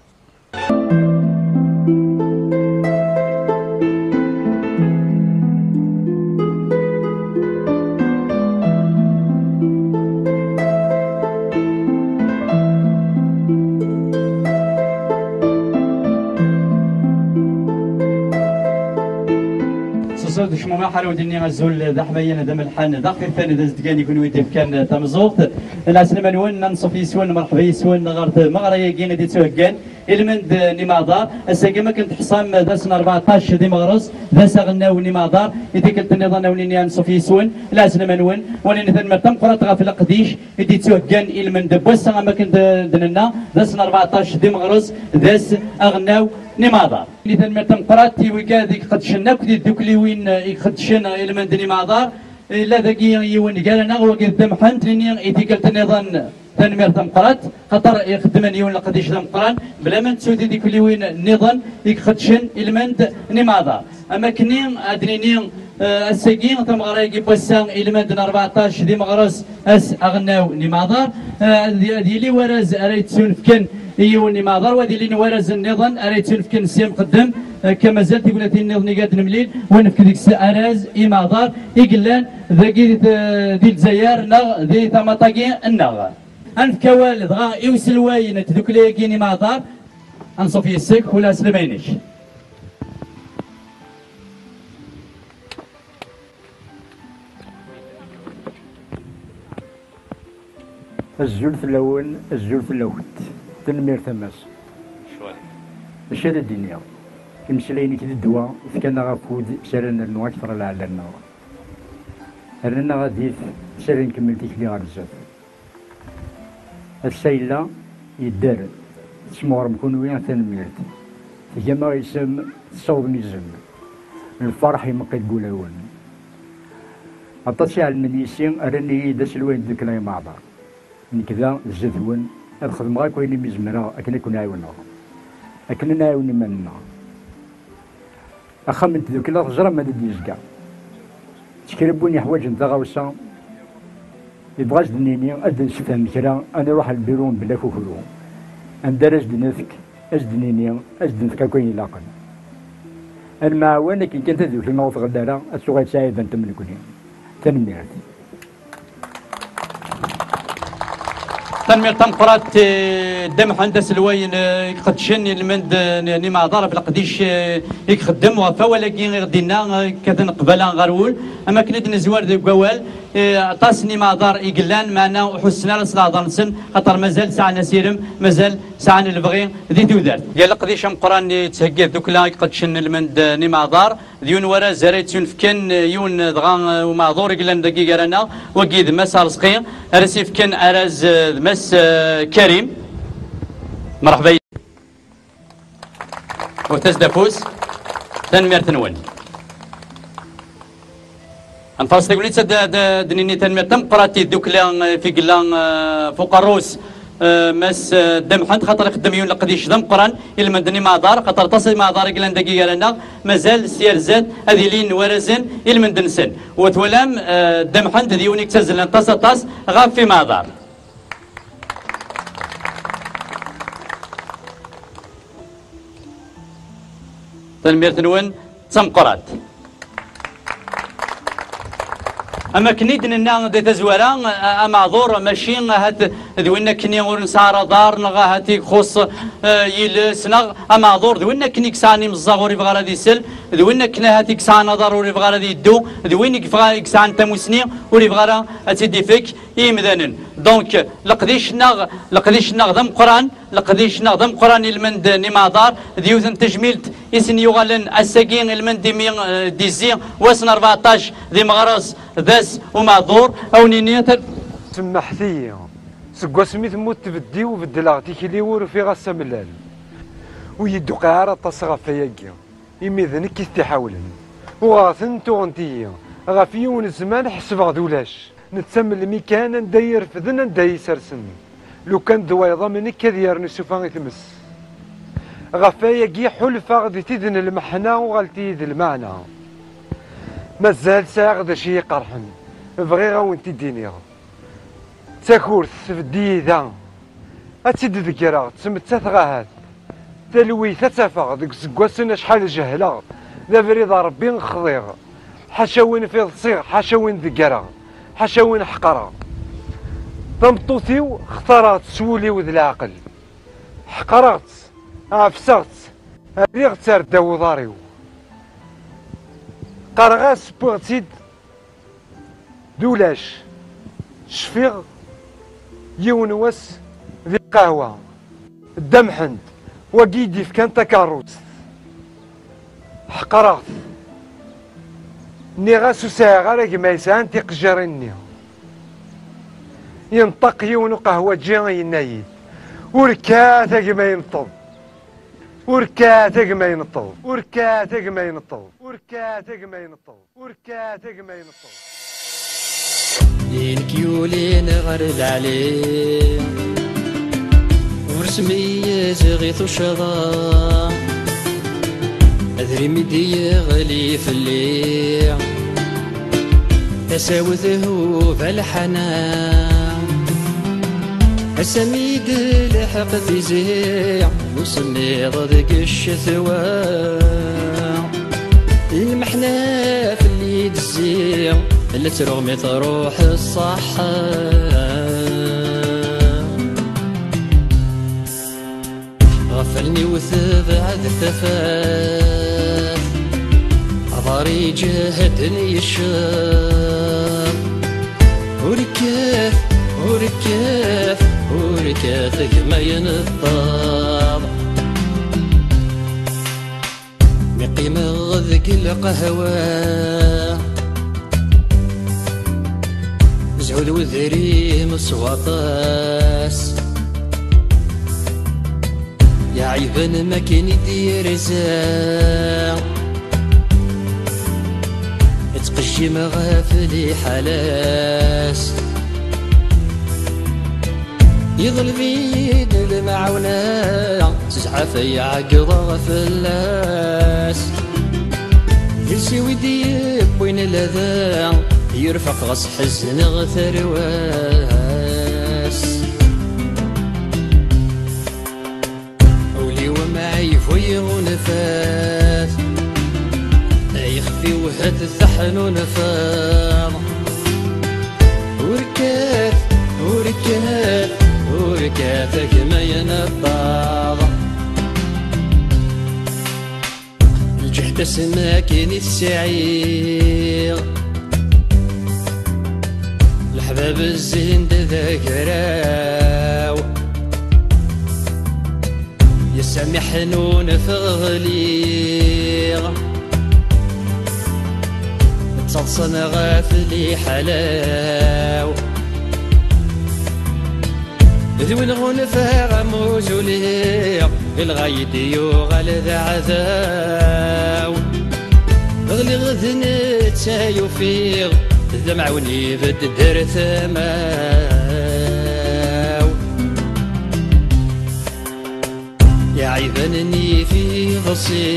S ṣṣut d ccmumeḥ ara wen-d-nini azul d aḥmayan, d amelḥan, d axfifan, d azedgan i kunwi d-ifkan tameẓẓuɣt. Lɛeslama-nwen, anṣuf yes-wen, merḥba yes-wen ɣer tmeɣra-agi i d-ittuheggan i lmend n imaḍar. Ass-agi, am akken teḥṣam, d ass n rbeɛṭac di meɣres, d ass aɣelnaw n imaḍar. I tikkelt nniḍen, a wen-nini anṣuf yes-wen, lɛeslama-nwen, a wen-nini tanemmirt tameqqrant ɣef leqdic i d-ittuheggan i lmend n wass-a, am akken d-, d-nenna, d ass n rbeɛṭac di meɣres, d ass aɣelnaw n imaḍar. Nini tanemmirt tameqqrant i wigad i iqeddcen akk tiddukkliwin i iqeddcen i lmend n imaḍar. Yella dagi yiwen gar-aneɣ, wagi d Dda Mḥend, nini i tikkelt nniḍen tanemmirt tameqqrant, xaṭer ixeddmen yiwen leqdic d ameqqran, bla ma nettu tiddukkliwin nniḍen i iqeddcen i lmend n imaḍar. Am akkenni, ad d-nini, eh, ass-agi, tameɣra-agi n wass-a, i lmend n rbeɛṭac di meɣres, ass aɣelnaw n imaḍar, eh, ad, ad yili warraz ara yettunefken i yiwen n imaḍar, wa ad ilin warrazen nniḍen ara yettunefken s yimqeddem. Akka mazal tignatin nniḍen i ad nemlil, wa nefk deg-s arraz imaḍar i yellan dagi di, di Lezzayer neɣ di tamaṭ-agi nneɣ. Ad nefk awal dɣa i uselway n tdukli-agi n imaḍar, anṣuf yes-k, ula slama-inek. Azul fell-awen, azul fell-akent. Tanemmirt a Mass. Cwal. D acu ara d-iniɣ? Imeslayen-ik d ddwa, fkan-aɣ afud s ara nernu akter lɛella-nneɣ. Rnan-aɣ adif s ara nkemmel tikli ɣer zdat. Ass-a yella yedder, tesmeɣrem kunwi, tanemmirt. Tgam aɣisem, tessawḍem izem. Lferḥ imeqqi deg wulawen. Aṭas i ɛelmen yis-i, rran-iyi-d aselway n tdukla imeɛḍar. Nekk da, zdat-wen, ad xedmeɣ akk ayen imi zemreɣ akken ad ken-ɛiwneɣ, akken ad nɛiwen iman-nneɣ. Axxam n tdukla, teẓram ad d-yezga. S kra n win yeḥwaǧen taɣawsa, yebɣa ad s-d-nini, ad d-nessefhem kra, ad nruḥ ar lbiru mebla akukru. Anda ara s-d-nefk, ad s-d-nini, ad s-d-nefk akk ayen ilaqen. Ad nemɛawan akken kan tadukli ma ur tɣelli ara, ad tuɣal d taɛibant am nekni. Tanemmirt. Tanemmirt tameqqrant, eh, Dda Mḥend, aselway n, eh, iqeddcen ilmend, eh, n, n imeɛḍar ɣef leqdic, eh, i ixeddem, ɣef wawal-agi i ɣ-d-inna, eh, kkaten qbala ɣer wul. Am akken i d-nezwar deg wawal, Eh, aṭas n imaḍar i yellan, meɛna ur ḥussen ara s leɛḍar-nsen, xaṭer mazal sɛan asirem, mazal sɛan lebɣi di tudert. Gar leqdic ameqqran i d-tettheggi tdukla i iqeddcen lmend n imaḍar, d yiwen waraz ara yettunefken, eh, yiwen, eh, dɣa, eh, umaɛḍur i yellan dagi gar-aneɣ, wagi d Mass Arezqi, ara s-yefken araz, eh, d Mass, eh, Karim. Merḥba. Wtet-as-d afus. Tanemmirt-nwen. Ad nfaṛes tagnit ad, ad, ad d-nini tanemmirt tameqqrant i tdukla, eh, f i yella, eh, f uqerru-s, eh, Mass, eh, Dda Mḥend, xaṭer ixeddem yiwen leqdic d ameqqran i lmend n imaḍar, xaṭer aṭas imaḍar i yellan dagi gar-aneɣ, mazal s yar zdat ad ilin warazen i lmend-nsen. Wa twalam, eh, Dda Mḥend d yiwen i yettazzlen aṭas, aṭas ɣef imaḍar. Tanemmirt-nwen d tameqqrant. Am akken i d-nenna di tazwara, a-, ameɛḍur mačči ahat d win akkenni ur nesɛi ara aḍar, neɣ ahat i ixuṣṣ, eh, yiles, neɣ ameɛḍur d win akkenni i yesɛan imeẓẓaɣ ur yebɣi ara ad isel, d win akken ahat i yesɛan aḍar ur yebɣi ara ad yeddu, d win i yebɣa, i yesɛan tamusni ur yebɣi ara ad tt-id-ifek i yimdanen. Donc, leqdic-nneɣ, leqdic-nneɣ d ameqqran, leqdic-nneɣ d ameqqran i lmend n imaḍar, d yiwet n tejmilt i sen-yuɣalen ass-agi i lmend imi, eh, d-izzi wass n rbeɛṭac di Meɣres d ass umaɛḍur, a wen-iniɣ tal- Semmeḥt-iyi, seg wasmi temmut tbeddi-w beddleɣ tikli-w ur ufiɣ ass amellal. Ur yi-d-tuqiɛ ara aṭas ɣef wayagi, imi d nekk i t-iḥawlen. Uɣeɣ-ten, tuɣent-iyi, ɣef yiwen zzman ḥesbeɣ d ulac. Netta melmi kan anda i refden, anda i sersen. Lukan d wayeḍ am nekk ad yernu sufa i tmes. Ɣef wayagi ḥulfaɣ di tid n lmeḥna uɣalt-iyi d lmeɛna. Mazal sɛiɣ d acu i yi-iqerḥen, bɣiɣ a wen-t-id-iniɣ. Takurt tbedd-iyi da. Ad tt-id-ḍeggreɣ, ttmettateɣ ahat. Talwit ad tt-afeɣ deg useggasen acḥal jehleɣ, d abrid n Ṛebbi xḍiɣ. Ḥaca win fiḍsiɣ, ḥaca win ḍeggreɣ, ḥaca win ḥeqreɣ. Tameṭṭut-iw xtareɣ-tt s wul-iw d leɛqel. Ḥeqreɣ-tt, ɛefseɣ-tt, rriɣ-tt ar ddaw uḍar-iw. Qqareɣ-as wwiɣ-tt-id d ulac. Cfiɣ yiwen wass di lqahwa. Dda Mḥend, wagi i d-ifkan takeṛṛust. Ḥeqreɣ-t. Nniɣ-as ur sɛiɣ ara gma yesɛan tiqejjirin-nni. Yenṭeq yiwen uqehwaǧi yenna-yi-d, ur kkat a gma ineṭṭeḍ. Ur kkat a gma ineṭṭeḍ. Ur kkat a gma ineṭṭeḍ. Ur kkat a gma ineṭṭeḍ. Ur kkat a gma ineṭṭeḍ. Inek yulin ɣer lɛali, ur smeyyez ɣi tuccḍa. Adrim i d-yeɣli fell-i, tasawt huba lḥana. Asami d-lḥeq tizi, usemmiḍ deg ccetwa. Lmeḥna fell-i d-zzi, la ttruɣ mi truḥ ṣṣeḥḥa. Ɣef allen-iw tebɛed tafat, aḍar iǧehden yecceḍ. Ur kkat, ur kkat, ur kkat a gma ineṭṭeḍ. Mi qqimeɣ deg lqahwa, zhu d wedrim s waṭas. Yeɛyiben makin i d-yerza, ttqejjimeɣ ɣef liḥala-s. Yeḍleb-iyi-d lemɛawna, s zzɛaf ay ɛeggḍeɣ fell-as. D iles-iw i d-yewwin lada, yurfeq ɣas ḥezneɣ tarwa-s. Ul-iw amɛibu yeɣunfat, ay ixef-iw hat teḥnunfeḍ. Ur kkat, ur kkat, ur kkat a gma ineṭṭeḍ. Lǧehd asmi akken i t-sɛiɣ, Bab zzin d agraw, yesɛa mi ḥnun teɣli, ttaḍsan ɣef liḥala-w. D win ɣunfaɣ amuzuli, i lɣayd yuɣal d aɛdaw. Ɣliɣ d netta yufiɣ, d amɛawen ibedder tama-w. Iɛiban-nni tiḍsi,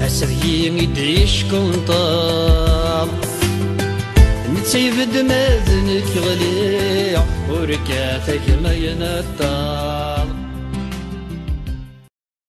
ass deg-i i d-yeckunṭeḍ. Netta ibedd ma d nekk ɣliɣ, ur kkat a gma yenṭeḍ.